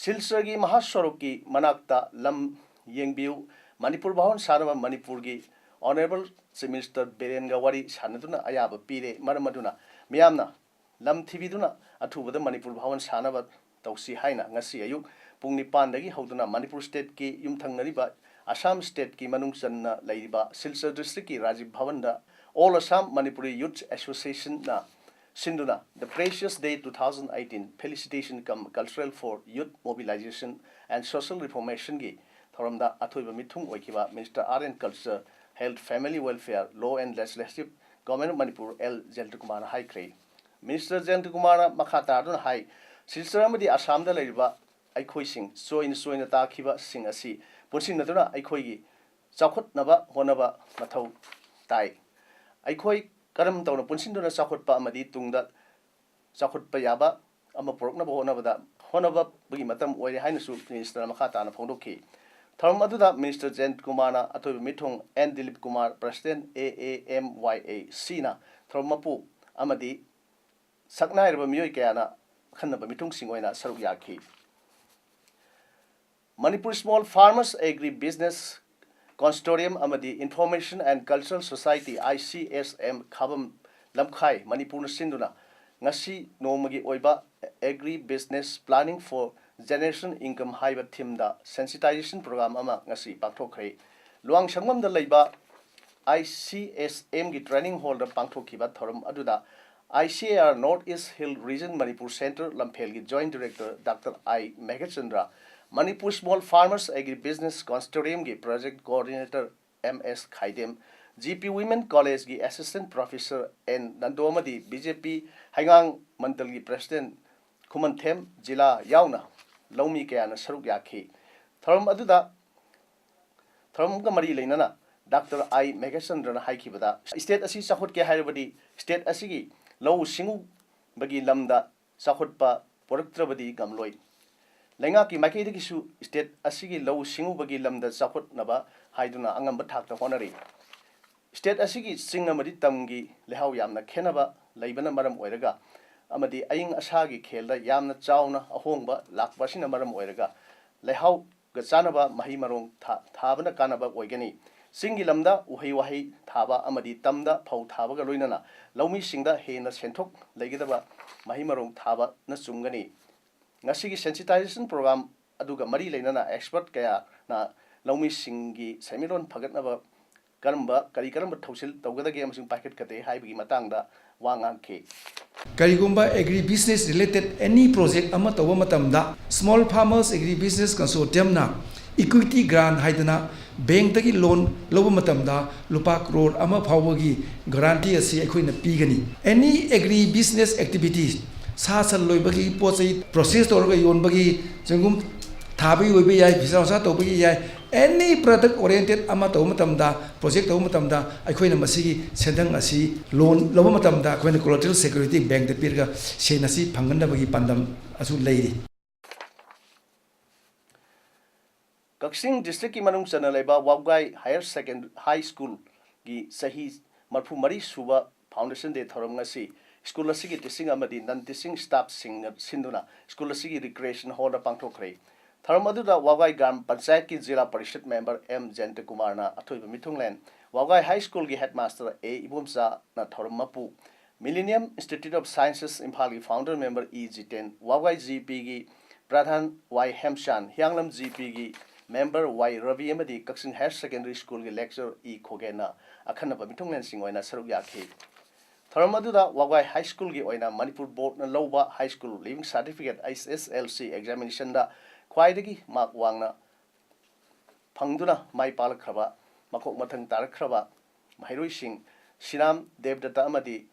ꯁꯤꯜꯆꯔꯒꯤ ꯃꯍꯥꯁꯣꯔꯣꯛꯀꯤ ꯃꯅꯥꯛꯇ ꯂꯝ ꯌꯦꯡꯕꯤꯌꯨ, ꯃꯅꯤꯄꯨꯔ ꯚꯥꯋꯟ ꯁꯥꯟꯅꯕ ꯃꯅꯤꯄꯨꯔꯒꯤ Honourable Chief Minister ꯕꯤꯔꯦꯟꯒ ꯋꯥꯔꯤ ꯁꯥꯟꯅꯗꯨꯅ ꯑꯌꯥꯕ ꯄꯤꯔꯦ꯫ ꯃꯔꯝ ꯑꯗꯨꯅ ꯃꯤꯌꯥꯝꯅ ꯂꯝ ꯊꯤꯕꯤꯗꯨꯅ ꯑꯊꯨꯕꯗ ꯃꯅꯤꯄꯨꯔ ꯚꯥꯋꯟ ꯁꯥꯟꯅꯕ ꯇꯧꯁꯤ ꯍꯥꯏꯅ ꯉꯁꯤ ꯑꯌꯨꯛ ꯄꯨꯡ ꯅꯤꯄꯥꯟꯗꯒꯤ ꯍꯧꯗꯨꯅ ꯃꯅꯤꯄꯨꯔ stateꯀꯤ ꯌꯨꯝꯊꯪꯅꯔꯤꯕ ꯑꯁꯥꯝ stateꯀꯤ ꯃꯅꯨꯡ ꯆꯟꯅ ꯂꯩꯔꯤꯕ Silchar districtꯀꯤ Rajiv ꯚꯥꯋꯟꯗ All Assam Manipuri Youth Associationꯅ ꯁꯤꯟꯗꯨꯅ The Precious Day two thousand eighteen Felicitation cum Cultural for Youth Mobilization and Social Reformationꯒꯤ ꯊꯧꯔꯝꯗ ꯑꯊꯣꯏꯕ ꯃꯤꯊꯨꯡ ꯑꯣꯏꯈꯤꯕ Minister Art and Culture, Health, Family Welfare, Law and Legislative, Government of Manipur L ꯖꯌꯟꯇꯀꯨꯃꯥꯔꯅ ꯍꯥꯏꯈ꯭ꯔꯦ꯫ Minister ꯖꯌꯟꯇꯀꯨꯃꯥꯔꯅ ꯃꯈꯥ ꯇꯥꯗꯨꯅ ꯍꯥꯏ, ꯁꯤꯜꯆꯔ ꯑꯃꯗꯤ ꯑꯁꯥꯝꯗ ꯂꯩꯔꯤꯕ ꯑꯩꯈꯣꯏꯁꯤꯡ ꯆꯣꯏꯅ ꯆꯣꯏꯅ ꯇꯥꯈꯤꯕꯁꯤꯡ ꯑꯁꯤ ꯄꯨꯟꯁꯤꯟꯅꯗꯨꯅ ꯑꯩꯈꯣꯏꯒꯤ ꯆꯥꯎꯈꯠꯅꯕ ꯍꯣꯠꯅꯕ ꯃꯊꯧ ꯇꯥꯏ꯫ ꯑꯩꯈꯣꯏ ꯀꯔꯝ ꯇꯧꯅ ꯄꯨꯟꯁꯤꯟꯗꯨꯅ ꯆꯥꯎꯈꯠꯄ ꯑꯃꯗꯤ ꯇꯨꯡꯗ ꯆꯥꯎꯈꯠꯄ ꯌꯥꯕ ꯑꯃ ꯄꯨꯔꯛꯅꯕ ꯍꯣꯠꯅꯕꯗ, ꯍꯣꯠꯅꯕꯒꯤ ꯃꯇꯝ ꯑꯣꯏꯔꯦ ꯍꯥꯏꯅꯁꯨ Ministerꯅ ꯃꯈꯥ ꯇꯥꯅ ꯐꯣꯡꯗꯣꯛꯈꯤ꯫ ꯊꯧꯔꯝ ꯑꯗꯨꯗ Minister ꯖꯌꯟꯇꯀꯨꯃꯥꯔꯅ ꯑꯊꯣꯏꯕ ꯃꯤꯊꯨꯡ N Dilip Kumar, President A A M Y A Cꯅ ꯊꯧꯔꯝ ꯃꯄꯨ ꯑꯃꯗꯤ ꯁꯛꯅꯥꯏꯔꯕ ꯃꯤꯑꯣꯏ ꯀꯌꯥꯅ ꯑꯈꯟꯅꯕ ꯃꯤꯊꯨꯡꯁꯤꯡ ꯑꯣꯏꯅ ꯁꯔꯨꯛ ꯌꯥꯈꯤ꯫ Manipur Small Farmers Agri Business Consortium ꯑꯃꯗꯤ Information and Cultural Society, I C S M, ꯈꯥꯕꯝ ꯂꯝꯈꯥꯏ, ꯃꯅꯤꯄꯨꯔꯅ ꯁꯤꯟꯗꯨꯅ ꯉꯁꯤ ꯅꯣꯡꯃꯒꯤ ꯑꯣꯏꯕ Agri Business Planning for Generation Income ꯍꯥꯏꯕ themeꯗ sensitization program ꯑꯃ ꯉꯁꯤ ꯄꯥꯡꯊꯣꯛꯈ꯭ꯔꯦ꯫ ꯂꯨꯋꯥꯡꯁꯪꯕꯝꯗ ꯂꯩꯕ I C S Mꯒꯤ training hallꯗ ꯄꯥꯡꯊꯣꯛꯈꯤꯕ ꯊꯧꯔꯝ ꯑꯗꯨꯗ I C A R North East Hill Region Manipur Centre ꯂꯝꯐꯦꯜꯒꯤ Joint Director Doctor I Meghachandra, Manipur Small Farmers Agri Business Consortiumꯒꯤ Project Coordinator M S Khaidem, G P Women Collegeꯀꯤ Assistant Professor N Nando ꯑꯃꯗꯤ B J P ꯍꯩꯉꯥꯡ ꯃꯟꯗꯜꯒꯤ President ꯈꯨꯃꯟꯊꯦꯝ ꯖꯤꯂꯥ ꯌꯥꯎꯅ ꯂꯧꯃꯤ ꯀꯌꯥꯅ ꯁꯔꯨꯛ ꯌꯥꯈꯤ꯫ ꯊꯧꯔꯝ ꯑꯗꯨꯗ ꯊꯧꯔꯝꯒ ꯃꯔꯤ ꯂꯩꯅꯅ ꯗꯥꯛꯇꯔ ꯑꯥꯏ ꯃꯦꯘꯆꯟꯗ꯭ꯔꯅ ꯍꯥꯏꯈꯤꯕꯗ, state ꯑꯁꯤ ꯆꯥꯎꯈꯠꯀꯦ ꯍꯥꯏꯔꯕꯗꯤ state ꯑꯁꯤꯒꯤ ꯂꯧꯎ ꯁꯤꯡꯎꯕꯒꯤ ꯂꯝꯗ ꯆꯥꯎꯈꯠꯄ ꯄꯨꯔꯛꯇ꯭ꯔꯕꯗꯤ ꯉꯝꯂꯣꯏ꯫ ꯂꯩꯉꯥꯛꯀꯤ ꯃꯥꯏꯀꯩꯗꯒꯤꯁꯨ state ꯑꯁꯤꯒꯤ ꯂꯧꯎ ꯁꯤꯡꯎꯕꯒꯤ ꯂꯝꯗ ꯆꯥꯎꯈꯠꯅꯕ ꯍꯥꯏꯗꯨꯅ ꯑꯉꯝꯕ ꯊꯥꯛꯇ ꯍꯣꯠꯅꯔꯤ꯫ State ꯑꯁꯤꯒꯤ ꯆꯤꯡ ꯑꯃꯗꯤ ꯇꯝꯒꯤ ꯂꯩꯍꯥꯎ ꯌꯥꯝꯅ ꯈꯦꯠꯅꯕ ꯂꯩꯕꯅ ꯃꯔꯝ ꯑꯣꯏꯔꯒ ꯑꯃꯗꯤ ꯑꯏꯪ ꯑꯁꯥꯒꯤ ꯈꯦꯜꯗ ꯌꯥꯝꯅ ꯆꯥꯎꯅ ꯑꯍꯣꯡꯕ ꯂꯥꯛꯄ ꯑꯁꯤꯅ ꯃꯔꯝ ꯑꯣꯏꯔꯒ ꯂꯩꯍꯥꯎꯒ ꯆꯥꯟꯅꯕ ꯃꯍꯩ ꯃꯔꯣꯡ ꯊꯥ-, ꯊꯥꯕꯅ ꯀꯥꯟꯅꯕ ꯑꯣꯏꯒꯅꯤ꯫ ꯆꯤꯡꯒꯤ ꯂꯝꯗ ꯎꯍꯩ ꯋꯥꯍꯩ ꯊꯥꯕ ꯑꯃꯗꯤ ꯇꯝꯗ ꯐꯧ ꯊꯥꯕꯒ ꯂꯣꯏꯅꯅ ꯂꯧꯃꯤꯁꯤꯡꯗ ꯍꯦꯟꯅ ꯁꯦꯟꯊꯣꯛ ꯂꯩꯒꯗꯕ ꯃꯍꯩ ꯃꯔꯣꯡ ꯊꯥꯕꯅꯆꯨꯡꯒꯅꯤ꯫ ꯉꯁꯤꯒꯤ sensitization program ꯑꯗꯨꯒ ꯃꯔꯤ ꯂꯩꯅꯅ expert ꯀꯌꯥꯅ ꯂꯧꯃꯤꯁꯤꯡꯒꯤ ꯁꯦꯟꯃꯤꯠꯂꯣꯟ ꯐꯒꯠꯅꯕ ꯀꯔꯝꯕ, ꯀꯔꯤ ꯀꯔꯝꯕ ꯊꯧꯁꯤꯜ ꯇꯧꯒꯗꯒꯦ ꯑꯃꯁꯨꯡ ꯄꯥꯏꯈꯠꯀꯗꯒꯦ ꯍꯥꯏꯕꯒꯤ ꯃꯇꯥꯡꯗ ꯋꯥ ꯉꯥꯡꯈꯤ꯫ ꯀꯔꯤꯒꯨꯝꯕ agri business related any project ꯑꯃ ꯇꯧꯕ ꯃꯇꯝꯗ, Small Farmers Agri Business Consortiumꯅ equity grant ꯍꯥꯏꯗꯅ ꯕꯦꯡꯛꯇꯒꯤ loan ꯂꯧꯕ ꯃꯇꯝꯗ ꯂꯨꯄꯥ ꯀ꯭ꯔꯣꯔ ꯑꯃ ꯐꯥꯎꯕꯒꯤ guarantee ꯑꯁꯤ ꯑꯩꯈꯣꯏꯅ ꯄꯤꯒꯅꯤ꯫ Any agri business activity, ꯁꯥ ꯁꯟ ꯂꯣꯏꯕꯒꯤ, ꯄꯣꯠ ꯆꯩ process ꯇꯧꯔꯒ ꯌꯣꯟꯕꯒꯤ, ꯆꯦꯡꯒꯨꯝ ꯊꯥꯕꯒꯤ ꯑꯣꯏꯕ ꯌꯥꯏ, ꯐꯤꯁꯥ ꯂꯣꯟꯁꯥ ꯇꯧꯕꯒꯤ ꯌꯥꯏ, any product oriented ꯑꯃ ꯇꯧꯕ ꯃꯇꯝꯗ, project ꯇꯧꯕ ꯃꯇꯝꯗ ꯑꯩꯈꯣꯏꯅ ꯃꯁꯤꯒꯤ ꯁꯦꯟꯊꯪ ꯑꯁꯤ loan ꯂꯧꯕ ꯃꯇꯝꯗ ꯑꯩꯈꯣꯏꯅ collateral security ꯕꯦꯡꯛꯇ ꯄꯤꯔꯒ ꯁꯦꯟ ꯑꯁꯤ ꯐꯪꯍꯟꯅꯕꯒꯤ ꯄꯥꯟꯗꯝ ꯑꯁꯨ ꯂꯩꯔꯤ꯫ ꯀꯛꯆꯤꯡ districtꯀꯤ ꯃꯅꯨꯡ ꯆꯟꯅ ꯂꯩꯕ ꯋꯥꯕꯒꯥꯏ Higher Second-, High Schoolꯒꯤ ꯆꯍꯤ ꯃꯔꯤꯐꯨ ꯃꯔꯤ ꯁꯨꯕ Foundation Day ꯊꯧꯔꯝ ꯉꯁꯤ school ꯑꯁꯤꯒꯤ teaching ꯑꯃꯗꯤ non teaching staffꯁꯤꯡꯅ ꯁꯤꯟꯗꯨꯅ school ꯑꯁꯤꯒꯤ recreation hallꯗ ꯄꯥꯡꯊꯣꯛꯈ꯭ꯔꯦ꯫ ꯊꯧꯔꯝ ꯑꯗꯨꯗ ꯋꯥꯕꯒꯥꯏ ꯒ꯭ꯔꯥꯝ ꯄꯟꯆꯥꯌꯠꯀꯤ ꯖꯤꯂꯥ ꯄꯔꯤꯁꯠ member ꯑꯦꯝ ꯖꯌꯟꯇꯀꯨꯃꯥꯔꯅ ꯑꯊꯣꯏꯕ ꯃꯤꯊꯨꯡꯂꯦꯟ, ꯋꯥꯕꯒꯥꯏ High Schoolꯒꯤ headmaster ꯑꯦ ꯏꯕꯣꯝꯆꯥꯅ ꯊꯧꯔꯝ ꯃꯄꯨ, Millennium Institute of Sciences ꯏꯝꯐꯥꯜꯒꯤ founder member ꯏ ꯖꯤꯇꯦꯟ, ꯋꯥꯕꯒꯥꯏ ꯖꯤꯄꯤꯒꯤ ꯄ꯭ꯔꯙꯥꯟ ꯋꯥꯏ ꯍꯦꯝꯆꯥꯟ, ꯍꯤꯌꯥꯡꯂꯝ ꯖꯤꯄꯤꯒꯤ member ꯋꯥꯏ ꯔꯕꯤ ꯑꯃꯗꯤ ꯀꯛꯆꯤꯡ Higher Secondary Schoolꯒꯤ lecturer ꯏ ꯈꯣꯒꯦꯟꯅ ꯑꯈꯟꯅꯕ ꯃꯤꯊꯨꯡꯂꯦꯟꯁꯤꯡ ꯑꯣꯏꯅ ꯁꯔꯨꯛ ꯌꯥꯈꯤ꯫ ꯊꯧꯔꯝ ꯑꯗꯨꯗ ꯋꯥꯕꯒꯥꯏ High Schoolꯒꯤ ꯑꯣꯏꯅ ꯃꯅꯤꯄꯨꯔ Boardꯅ ꯂꯧꯕ High School Leaving Certificate, H S L C, examinationꯗ ꯈ꯭ꯋꯥꯏꯗꯒꯤ mark ꯋꯥꯡꯅ ꯐꯪꯗꯨꯅ ꯃꯥꯏ ꯄꯥꯛꯂꯛꯈ꯭ꯔꯕ, ꯃꯀꯣꯛ ꯃꯊꯪ ꯇꯥꯔꯛꯈ꯭ꯔꯕ ꯃꯍꯩꯔꯣꯏꯁꯤꯡ ꯁꯤꯔꯥꯝ ꯗꯦꯕꯗꯠꯇ ꯑꯃꯗꯤ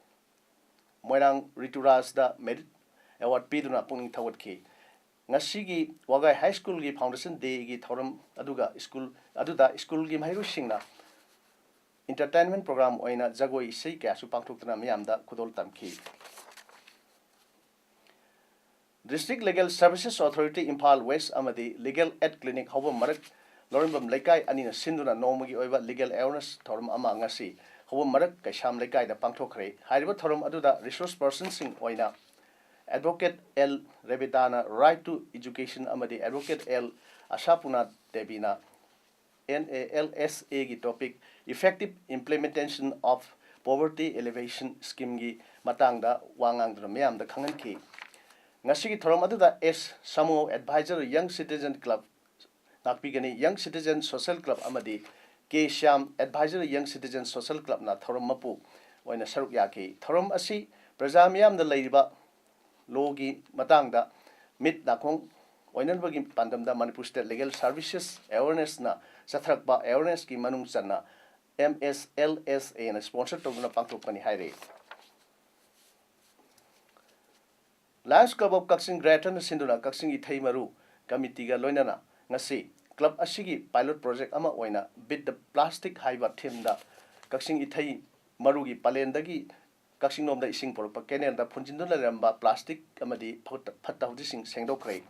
ꯃꯣꯏꯔꯥꯡ ꯔꯤꯇꯨꯔꯥꯖꯗ merit award ꯄꯤꯗꯨꯅ ꯄꯨꯛꯅꯤꯡ ꯊꯧꯒꯠꯈꯤ꯫ ꯉꯁꯤꯒꯤ ꯋꯥꯕꯒꯥꯏ High Schoolꯒꯤ Foundation Dayꯒꯤ ꯊꯧꯔꯝ ꯑꯗꯨꯒ school ꯑꯗꯨꯗ schoolꯒꯤ ꯃꯍꯩꯔꯣꯏꯁꯤꯡꯅ entertainment program ꯑꯣꯏꯅ ꯖꯒꯣꯏ ꯏꯁꯩ ꯀꯌꯥꯁꯨ ꯄꯥꯡꯊꯣꯛꯇꯨꯅ ꯃꯤꯌꯥꯝꯗ ꯈꯨꯗꯣꯜ ꯇꯝꯈꯤ꯫ District Legal Services Authority Imphal West ꯑꯃꯗꯤ Legal Aid Clinic ꯍꯧꯕꯝ ꯃꯔꯛ ꯂꯧꯔꯦꯝꯕꯝ ꯂꯩꯀꯥꯏ ꯑꯅꯤꯅ ꯁꯤꯟꯗꯨꯅ ꯅꯣꯡꯃꯒꯤ ꯑꯣꯏꯕ legal awareness ꯊꯧꯔꯝ ꯑꯃ ꯉꯁꯤ ꯍꯧꯕꯝ ꯃꯔꯛ ꯀꯩꯁꯥꯝ ꯂꯩꯀꯥꯏꯗ ꯄꯥꯡꯊꯣꯛꯈ꯭ꯔꯦ꯫ ꯍꯥꯏꯔꯤꯕ ꯊꯧꯔꯝ ꯑꯗꯨꯗ resource personꯁꯤꯡ ꯑꯣꯏꯅ Advocate L ꯔꯦꯕꯤꯇꯥꯅ Right to Education ꯑꯃꯗꯤ Advocate L ꯑꯁꯥꯄꯨꯅꯥ ꯗꯦꯕꯤꯅ N A L S Aꯒꯤ topic Effective Implementation of Poverty Alleviation Schemeꯒꯤ ꯃꯇꯥꯡꯗ ꯋꯥ ꯉꯥꯡꯗꯨꯅ ꯃꯤꯌꯥꯝꯗ ꯈꯪꯍꯟꯈꯤ꯫ ꯉꯁꯤꯒꯤ ꯊꯧꯔꯝ ꯑꯗꯨꯗ S ꯁꯥꯃꯨ, Advisor Young Citizen Club ꯉꯥꯛꯄꯤꯒꯅꯤ, Young Citizen Social Club ꯑꯃꯗꯤ K Shyam, Advisor Young Citizen Social Clubꯅ ꯊꯧꯔꯝ ꯃꯄꯨ ꯑꯣꯏꯅ ꯁꯔꯨꯛ ꯌꯥꯈꯤ꯫ ꯊꯧꯔꯝ ꯑꯁꯤ ꯄ꯭ꯔꯖꯥ ꯃꯤꯌꯥꯝꯗ ꯂꯩꯔꯤꯕ lawꯒꯤ ꯃꯇꯥꯡꯗ ꯃꯤꯠ ꯅꯥꯀꯣꯡ ꯑꯣꯏꯅꯅꯕꯒꯤ ꯄꯥꯟꯗꯝꯗ Manipur State Legal Services Awarenessꯅ ꯆꯠꯊꯔꯛꯄ awarenessꯀꯤ ꯃꯅꯨꯡ ꯆꯟꯅ M S L S Aꯅ sponsor ꯇꯧꯗꯨꯅ ꯄꯥꯡꯊꯣꯛꯄꯅꯤ ꯍꯥꯏꯔꯤ꯫ Lions Club of Kakching Greaterꯅ ꯁꯤꯟꯗꯨꯅ ꯀꯛꯆꯤꯡ ꯏꯊꯩ ꯃꯔꯨ ꯀꯃꯤꯇꯤꯒ ꯂꯣꯏꯅꯅ ꯉꯁꯤ club ꯑꯁꯤꯒꯤ pilot project ꯑꯃ ꯑꯣꯏꯅ Beat the Plastic ꯍꯥꯏꯕ themeꯗ ꯀꯛꯆꯤꯡ ꯏꯊꯩ ꯃꯔꯨꯒꯤ ꯄꯂꯦꯟꯗꯒꯤ ꯀꯛꯆꯤꯡꯂꯣꯝꯗ ꯏꯁꯤꯡ ꯄꯨꯔꯛꯄ canalꯗ ꯐꯨꯟꯖꯤꯟꯗꯨꯅ ꯂꯩꯔꯝꯕ plastic ꯑꯃꯗꯤ ꯐꯠꯇ-, ꯐꯠꯇ ꯍꯥꯎꯗꯤꯁꯤꯡ ꯁꯦꯡꯗꯣꯛꯈ꯭ꯔꯦ꯫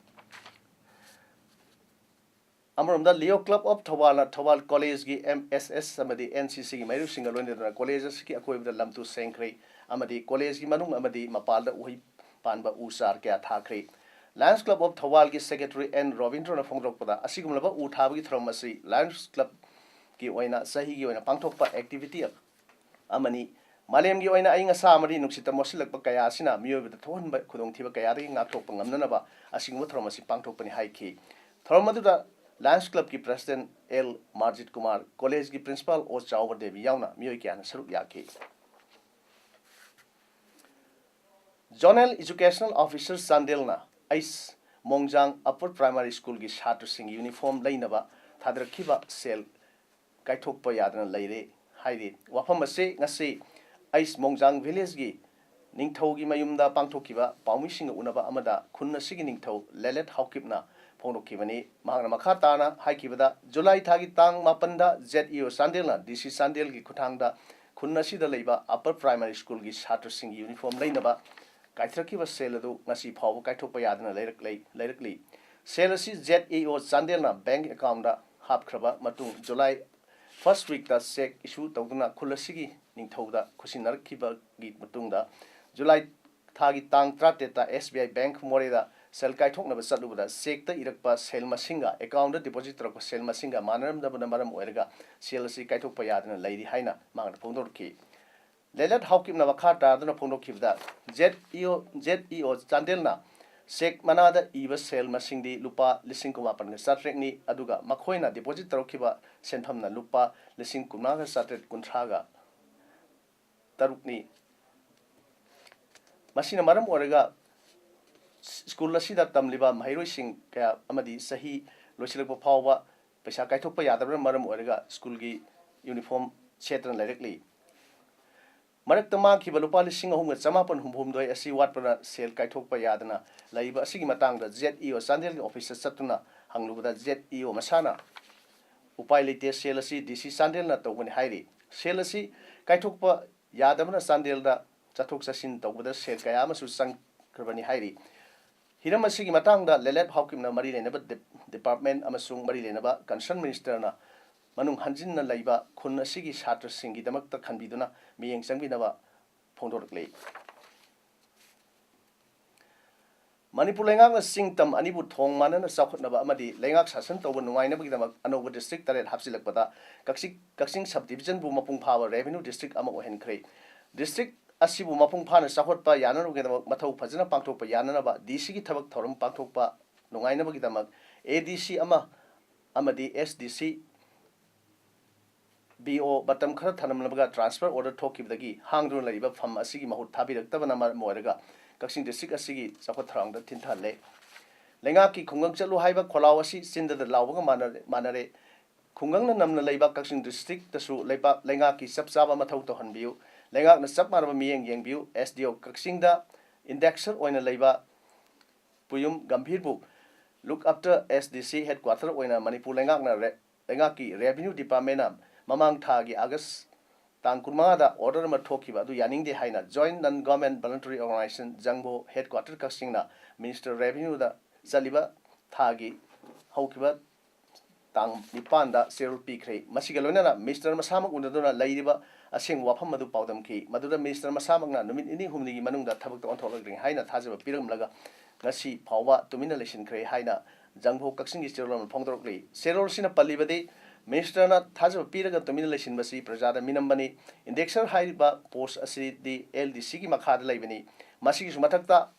ꯑꯃꯔꯣꯝꯗ Leo Club of ꯊꯧꯕꯥꯜꯅ Thoubal collegeꯀꯤ M S S ꯑꯃꯗꯤ N C Cꯒꯤ ꯃꯩꯔꯨꯁꯤꯡꯒ ꯂꯣꯏꯅꯗꯨꯅ college ꯑꯁꯤꯒꯤ ꯑꯀꯣꯏꯕꯗ ꯂꯝ ꯇꯨ ꯁꯦꯡꯈ꯭ꯔꯦ ꯑꯃꯗꯤ collegeꯀꯤ ꯃꯅꯨꯡ ꯑꯃꯗꯤ ꯃꯄꯥꯟꯗ ꯎꯍꯩ ꯄꯥꯟꯕ ꯎ ꯆꯥꯔ ꯀꯌꯥ ꯊꯥꯈ꯭ꯔꯦ꯫ Lions Club of ꯊꯧꯕꯥꯜꯒꯤ secretary N ꯔꯣꯕꯤꯟꯗ꯭ꯔꯣꯅ ꯐꯣꯡꯗꯣꯔꯛꯄꯗ, ꯑꯁꯤꯒꯨꯝꯂꯕ ꯎ ꯊꯥꯕꯒꯤ ꯊꯧꯔꯝ ꯑꯁꯤ Lions Clubꯀꯤ ꯑꯣꯏꯅ ꯆꯍꯤꯒꯤ ꯑꯣꯏꯅ ꯄꯥꯡꯊꯣꯛꯄ activity ꯑꯃꯅꯤ꯫ ꯃꯥꯂꯦꯝꯒꯤ ꯑꯣꯏꯅ ꯑꯏꯪ ꯑꯁꯥ ꯑꯃꯗꯤ ꯅꯨꯡꯁꯤꯠꯇ ꯃꯣꯠꯁꯤꯜꯂꯛꯄ ꯀꯌꯥ ꯑꯁꯤꯅ ꯃꯤꯑꯣꯏꯕꯗ ꯊꯣꯛꯍꯟꯕ ꯈꯨꯗꯣꯡꯊꯤꯕ ꯀꯌꯥꯗꯒꯤ ꯉꯥꯛꯊꯣꯛꯄ ꯉꯝꯅꯅꯕ ꯑꯁꯤꯒꯨꯝꯕ ꯊꯧꯔꯝ ꯑꯁꯤ ꯄꯥꯡꯊꯣꯛꯄꯅꯤ ꯍꯥꯏꯈꯤ꯫ ꯊꯧꯔꯝ ꯑꯗꯨꯗ Lions Clubꯀꯤ president L Marjit Kumar, collegeꯀꯤ principal ꯑꯣ ꯆꯥꯎꯕ ꯗꯦꯕꯤ ꯌꯥꯎꯅ ꯃꯤꯑꯣꯏ ꯀꯌꯥꯅ ꯁꯔꯨꯛ ꯌꯥꯈꯤ꯫ Zonal Educational Officer ꯆꯥꯟꯗꯦꯜꯅ ꯑꯩꯁ ꯃꯣꯡꯖꯥꯡ Upper Primary Schoolꯒꯤ ꯁꯥꯇ꯭ꯔꯁꯤꯡꯒꯤ uniform ꯂꯩꯅꯕ ꯊꯥꯗꯔꯛꯈꯤꯕ ꯁꯦꯜ ꯀꯥꯏꯊꯣꯛꯄ ꯌꯥꯗꯅ ꯂꯩꯔꯦ ꯍꯥꯏꯔꯤ꯫ ꯋꯥꯐꯝ ꯑꯁꯤ ꯉꯁꯤ ꯑꯩꯁ ꯃꯣꯡꯖꯥꯡ villageꯀꯤ ꯅꯤꯡꯊꯧꯒꯤ ꯃꯌꯨꯝꯗ ꯄꯥꯡꯊꯣꯛꯈꯤꯕ ꯄꯥꯎꯃꯤꯁꯤꯡꯒ ꯎꯅꯕ ꯑꯃꯗ ꯈꯨꯟ ꯑꯁꯤꯒꯤ ꯅꯤꯡꯊꯧ ꯂꯦꯂꯦꯠ ꯍꯥꯎꯀꯤꯞꯅ ꯐꯣꯡꯗꯣꯛꯈꯤꯕꯅꯤ꯫ ꯃꯍꯥꯛꯅ ꯃꯈꯥ ꯇꯥꯅ ꯍꯥꯏꯈꯤꯕꯗ, ꯖꯨꯂꯥꯏ ꯊꯥꯒꯤ ꯇꯥꯡ ꯃꯥꯄꯟꯗ Z E O ꯆꯥꯟꯗꯦꯜꯅ D C ꯆꯥꯟꯗꯦꯜꯒꯤ ꯈꯨꯠꯊꯥꯡꯗ ꯈꯨꯟ ꯑꯁꯤꯗ ꯂꯩꯕ upper primary schoolꯒꯤ ꯁꯥꯇ꯭ꯔꯁꯤꯡꯒꯤ uniform ꯂꯩꯅꯕ ꯀꯥꯏꯊꯔꯛꯈꯤꯕ ꯁꯦꯜ ꯑꯗꯨ ꯉꯁꯤ ꯐꯥꯎꯕ ꯀꯥꯏꯊꯣꯛꯄ ꯌꯥꯗꯅ ꯂꯩꯔꯛꯂꯦ-, ꯂꯩꯔꯛꯂꯤ꯫ ꯁꯦꯜ ꯑꯁꯤ Z E O ꯆꯥꯟꯗꯦꯜꯅ bank accountꯗ ꯍꯥꯞꯈ꯭ꯔꯕ ꯃꯇꯨꯡ, ꯖꯨꯂꯥꯏ first weekꯇ cheque issue ꯇꯧꯗꯨꯅ ꯈꯨꯜ ꯑꯁꯤꯒꯤ ꯅꯤꯡꯊꯧꯗ ꯈꯨꯠꯁꯤꯟꯅꯔꯛꯈꯤꯕꯒꯤ ꯃꯇꯨꯡꯗ, ꯖꯨꯂꯥꯏ ꯊꯥꯒꯤ ꯇꯥꯡ ꯇꯔꯥꯇꯔꯦꯠꯇ S B I Bank ꯃꯣꯔꯦꯗ ꯁꯦꯜ ꯀꯥꯏꯊꯣꯛꯅꯕ ꯆꯠꯂꯨꯕꯗ, chequeꯇ ꯏꯔꯛꯄ ꯁꯦꯜ ꯃꯁꯤꯡꯒ accountꯗ deposit ꯇꯧꯔꯛꯄ ꯁꯦꯜ ꯃꯁꯤꯡꯒ ꯃꯥꯟꯅꯔꯝꯗꯕꯅ ꯃꯔꯝ ꯑꯣꯏꯔꯒ ꯁꯦꯜ ꯑꯁꯤ ꯀꯥꯏꯊꯣꯛꯄ ꯌꯥꯗꯅ ꯂꯩꯔꯤ ꯍꯥꯏꯅ ꯃꯍꯥꯛꯅ ꯐꯣꯡꯗꯣꯔꯛꯈꯤ꯫ ꯂꯦꯂꯦꯠ ꯍꯥꯎꯀꯤꯞꯅ ꯃꯈꯥ ꯇꯥꯗꯨꯅ ꯐꯣꯡꯗꯣꯛꯈꯤꯕꯗ, Z E O, Z E O ꯆꯥꯟꯗꯦꯜꯅ cheque ꯃꯅꯥꯗ ꯏꯕ ꯁꯦꯜ ꯃꯁꯤꯡꯗꯤ ꯂꯨꯄꯥ ꯂꯤꯁꯤꯡ ꯀꯨꯟꯃꯥꯄꯟꯒ ꯆꯥꯇ꯭ꯔꯦꯠꯅꯤ, ꯑꯗꯨꯒ ꯃꯈꯣꯏꯅ deposit ꯇꯧꯔꯛꯈꯤꯕ ꯁꯦꯟꯐꯝꯅ ꯂꯨꯄꯥ ꯂꯤꯁꯤꯡ ꯀꯨꯟꯃꯉꯥꯒ ꯆꯥꯇ꯭ꯔꯦꯠ ꯀꯨꯟꯊ꯭ꯔꯥꯒ ꯇꯔꯨꯛꯅꯤ꯫ ꯃꯁꯤꯅ ꯃꯔꯝ ꯑꯣꯏꯔꯒ school ꯑꯁꯤꯗ ꯇꯝꯂꯤꯕ ꯃꯍꯩꯔꯣꯏꯁꯤꯡ ꯀꯌꯥ ꯑꯃꯗꯤ ꯆꯍꯤ ꯂꯣꯏꯁꯤꯜꯂꯛꯄ ꯐꯥꯎꯕ ꯄꯩꯁꯥ ꯀꯥꯏꯊꯣꯛꯄ ꯌꯥꯗꯕꯅ ꯃꯔꯝ ꯑꯣꯏꯔꯒ schoolꯒꯤ uniform ꯁꯦꯠꯇꯅ ꯂꯩꯔꯛꯂꯤ꯫ ꯃꯔꯛꯇ ꯃꯥꯡꯈꯤꯕ ꯂꯨꯄꯥ ꯂꯤꯁꯤꯡ ꯑꯍꯨꯝꯒ ꯆꯃꯥꯄꯟ ꯍꯨꯝꯐꯨ ꯍꯨꯝꯗꯣꯏ ꯑꯁꯤ ꯋꯥꯠꯄꯅ ꯁꯦꯜ ꯀꯥꯏꯊꯣꯛꯄ ꯌꯥꯗꯅ ꯂꯩꯕ ꯑꯁꯤꯒꯤ ꯃꯇꯥꯡꯗ Z E O ꯆꯥꯟꯗꯦꯜꯒꯤ officeꯇ ꯆꯠꯇꯨꯅ ꯍꯪꯂꯨꯕꯗ, Z E O ꯃꯁꯥꯅ ꯎꯄꯥꯏ ꯂꯩꯇꯦ, ꯁꯦꯜ ꯑꯁꯤ D C ꯆꯥꯟꯗꯦꯜꯅ ꯇꯧꯕꯅꯤ ꯍꯥꯏꯔꯤ꯫ ꯁꯦꯜ ꯑꯁꯤ ꯀꯥꯏꯊꯣꯛꯄ ꯌꯥꯗꯕꯅ ꯆꯥꯟꯗꯦꯜꯗ ꯆꯠꯊꯣꯛ ꯆꯠꯁꯤꯟ ꯇꯧꯕꯗ ꯁꯦꯜ ꯀꯌꯥ ꯑꯃꯁꯨ ꯆꯪꯈ꯭ꯔꯕꯅꯤ ꯍꯥꯏꯔꯤ꯫ ꯍꯤꯔꯝ ꯑꯁꯤꯒꯤ ꯃꯇꯥꯡꯗ ꯂꯦꯂꯦꯠ ꯍꯥꯎꯀꯤꯞꯅ ꯃꯔꯤ ꯂꯩꯅꯕ dep-, department ꯑꯃꯁꯨꯡ ꯃꯔꯤ ꯂꯩꯅꯕ concerned ministerꯅ ꯃꯅꯨꯡ ꯍꯟꯖꯤꯟꯅ ꯂꯩꯕ ꯈꯨꯟ ꯑꯁꯤꯒꯤ ꯁꯥꯇ꯭ꯔꯁꯤꯡꯒꯤꯗꯃꯛꯇ ꯈꯟꯕꯤꯗꯨꯅ ꯃꯤꯠꯌꯦꯡ ꯆꯪꯕꯤꯅꯕ ꯐꯣꯡꯗꯣꯔꯛꯂꯤ꯫ ꯃꯅꯤꯄꯨꯔ ꯂꯩꯉꯥꯛꯅ ꯆꯤꯡ ꯇꯝ ꯑꯅꯤꯕꯨ ꯊꯣꯡ ꯃꯥꯟꯅꯅ ꯆꯥꯎꯈꯠꯅꯕ ꯑꯃꯗꯤ ꯂꯩꯉꯥꯛ ꯁꯥꯁꯟ ꯇꯧꯕ ꯅꯨꯡꯉꯥꯏꯅꯕꯒꯤꯗꯃꯛ ꯑꯅꯧꯕ district ꯇꯔꯦꯠ ꯍꯥꯞꯆꯤꯜꯂꯛꯄꯗ ꯀꯛꯆꯤꯡ, ꯀꯛꯆꯤꯡ sub divisionꯕꯨ ꯃꯄꯨꯡ ꯐꯥꯕ revenue district ꯑꯃ ꯑꯣꯏꯍꯟꯈ꯭ꯔꯦ꯫ District ꯑꯁꯤꯕꯨ ꯃꯄꯨꯡ ꯐꯥꯅ ꯆꯥꯎꯈꯠꯄ ꯌꯥꯅꯅꯕꯒꯤꯗꯃꯛ ꯃꯊꯧ ꯐꯖꯅ ꯄꯥꯡꯊꯣꯛꯄ ꯌꯥꯅꯅꯕ DCꯒꯤ ꯊꯕꯛ ꯊꯧꯔꯝ ꯄꯥꯡꯊꯣꯛꯄ ꯅꯨꯡꯉꯥꯏꯅꯕꯒꯤꯗꯃꯛ ADC ꯑꯃ ꯑꯃꯗꯤ SDC BO ꯃꯇꯝ ꯈꯔ ꯊꯅꯝꯂꯕꯒ transfer order ꯊꯣꯛꯈꯤꯕꯗꯒꯤ ꯍꯥꯡꯗꯨꯅ ꯂꯩꯔꯤꯕ ꯐꯝ ꯑꯁꯤꯒꯤ ꯃꯍꯨꯠ ꯊꯥꯕꯤꯔꯛꯇꯕꯅ ꯃꯔꯝ ꯑꯣꯏꯔꯒ ꯀꯛꯆꯤꯡ district ꯑꯁꯤꯒꯤ ꯆꯥꯎꯈꯠ ꯊꯧꯔꯥꯡꯗ ꯊꯤꯟꯊꯍꯜꯂꯦ꯫ ꯂꯩꯉꯥꯛꯀꯤ ꯈꯨꯡꯒꯪ ꯆꯠꯂꯨ ꯍꯥꯏꯕ ꯈꯣꯜꯂꯥꯎ ꯑꯁꯤ ꯆꯤꯟꯗꯗ ꯂꯥꯎꯕꯒ ꯃꯥꯟꯅꯔꯦ, ꯃꯥꯟꯅꯔꯦ꯫ ꯈꯨꯡꯒꯪꯅ ꯅꯝꯅ ꯂꯩꯕ ꯀꯛꯆꯤꯡ districtꯇꯁꯨ ꯂꯩꯕꯥꯛ, ꯂꯩꯉꯥꯛꯀꯤ ꯆꯞ ꯆꯥꯕ ꯃꯊꯧ ꯇꯧꯍꯟꯕꯤꯌꯨ꯫ ꯂꯩꯉꯥꯛꯅ ꯆꯞ ꯃꯥꯟꯅꯕ ꯃꯤꯠꯌꯦꯡ ꯌꯦꯡꯕꯤꯌꯨ꯫ SDO ꯀꯛꯆꯤꯡꯗ inspector ꯑꯣꯏꯅ ꯂꯩꯕ ꯄꯨꯌꯨꯝ ꯒꯝꯚꯤꯔꯕꯨ look after S D C headquarter ꯑꯣꯏꯅ ꯃꯅꯤꯄꯨꯔ ꯂꯩꯉꯥꯛꯅ ꯔꯦ-, ꯂꯩꯉꯥꯛꯀꯤ revenue departmentꯅ ꯃꯃꯥꯡ ꯊꯥꯒꯤ August ꯇꯥꯡ ꯀꯨꯟꯃꯉꯥꯗ order ꯑꯃ ꯊꯣꯛꯈꯤꯕ ꯑꯗꯨ ꯌꯥꯅꯤꯡꯗꯦ ꯍꯥꯏꯅ Joint Non Government Voluntary Organization, ꯖꯪꯚꯣ headquarter ꯀꯛꯆꯤꯡꯅ Minister Revenueꯗ ꯆꯠꯂꯤꯕ ꯊꯥꯒꯤ ꯍꯧꯈꯤꯕ ꯇꯥꯡ ꯅꯤꯄꯥꯟꯗ ꯆꯦꯔꯣꯜ ꯄꯤꯈ꯭ꯔꯦ꯫ ꯃꯁꯤꯒ ꯂꯣꯏꯅꯅ Minister ꯃꯁꯥꯃꯛ ꯎꯅꯗꯨꯅ ꯂꯩꯔꯤꯕ ꯑꯁꯦꯡꯕ ꯋꯥꯐꯝ ꯑꯗꯨ ꯄꯥꯎꯗꯝꯈꯤ꯫ ꯃꯗꯨꯗ Minister ꯃꯁꯥꯃꯛꯅ ꯅꯨꯃꯤꯠ ꯅꯤꯅꯤ ꯍꯨꯝꯅꯤꯒꯤ ꯃꯅꯨꯡꯗ ꯊꯕꯛꯇ ꯑꯣꯟꯊꯣꯛꯂꯛꯂꯤ ꯍꯥꯏꯅ ꯊꯥꯖꯕ ꯄꯤꯔꯝꯂꯒ ꯉꯁꯤ ꯐꯥꯎꯕ ꯇꯨꯃꯤꯟꯅ ꯂꯩꯁꯤꯟꯈ꯭ꯔꯦ ꯍꯥꯏꯅ ꯖꯪꯚꯣ ꯀꯛꯆꯤꯡꯒꯤ ꯆꯦꯔꯣꯜ ꯑꯃ ꯐꯣꯡꯗꯣꯔꯛꯂꯤ꯫ ꯆꯦꯔꯣꯜꯁꯤꯅ ꯄꯜꯂꯤꯕꯗꯤ, Ministerꯅ ꯊꯥꯖꯕ ꯄꯤꯔꯒ ꯇꯨꯃꯤꯟꯅ ꯂꯩꯁꯤꯟꯕꯁꯤ ꯄ꯭ꯔꯖꯥꯗ ꯃꯤꯅꯝꯕꯅꯤ꯫ ꯏꯟꯗꯦꯛꯁꯔ ꯍꯥꯏꯔꯤꯕ post ꯑꯁꯤꯗꯤ LDCꯒꯤ ꯃꯈꯥꯗ ꯂꯩꯕꯅꯤ꯫ ꯃꯁꯤꯒꯤꯁꯨ ꯃꯊꯛꯇ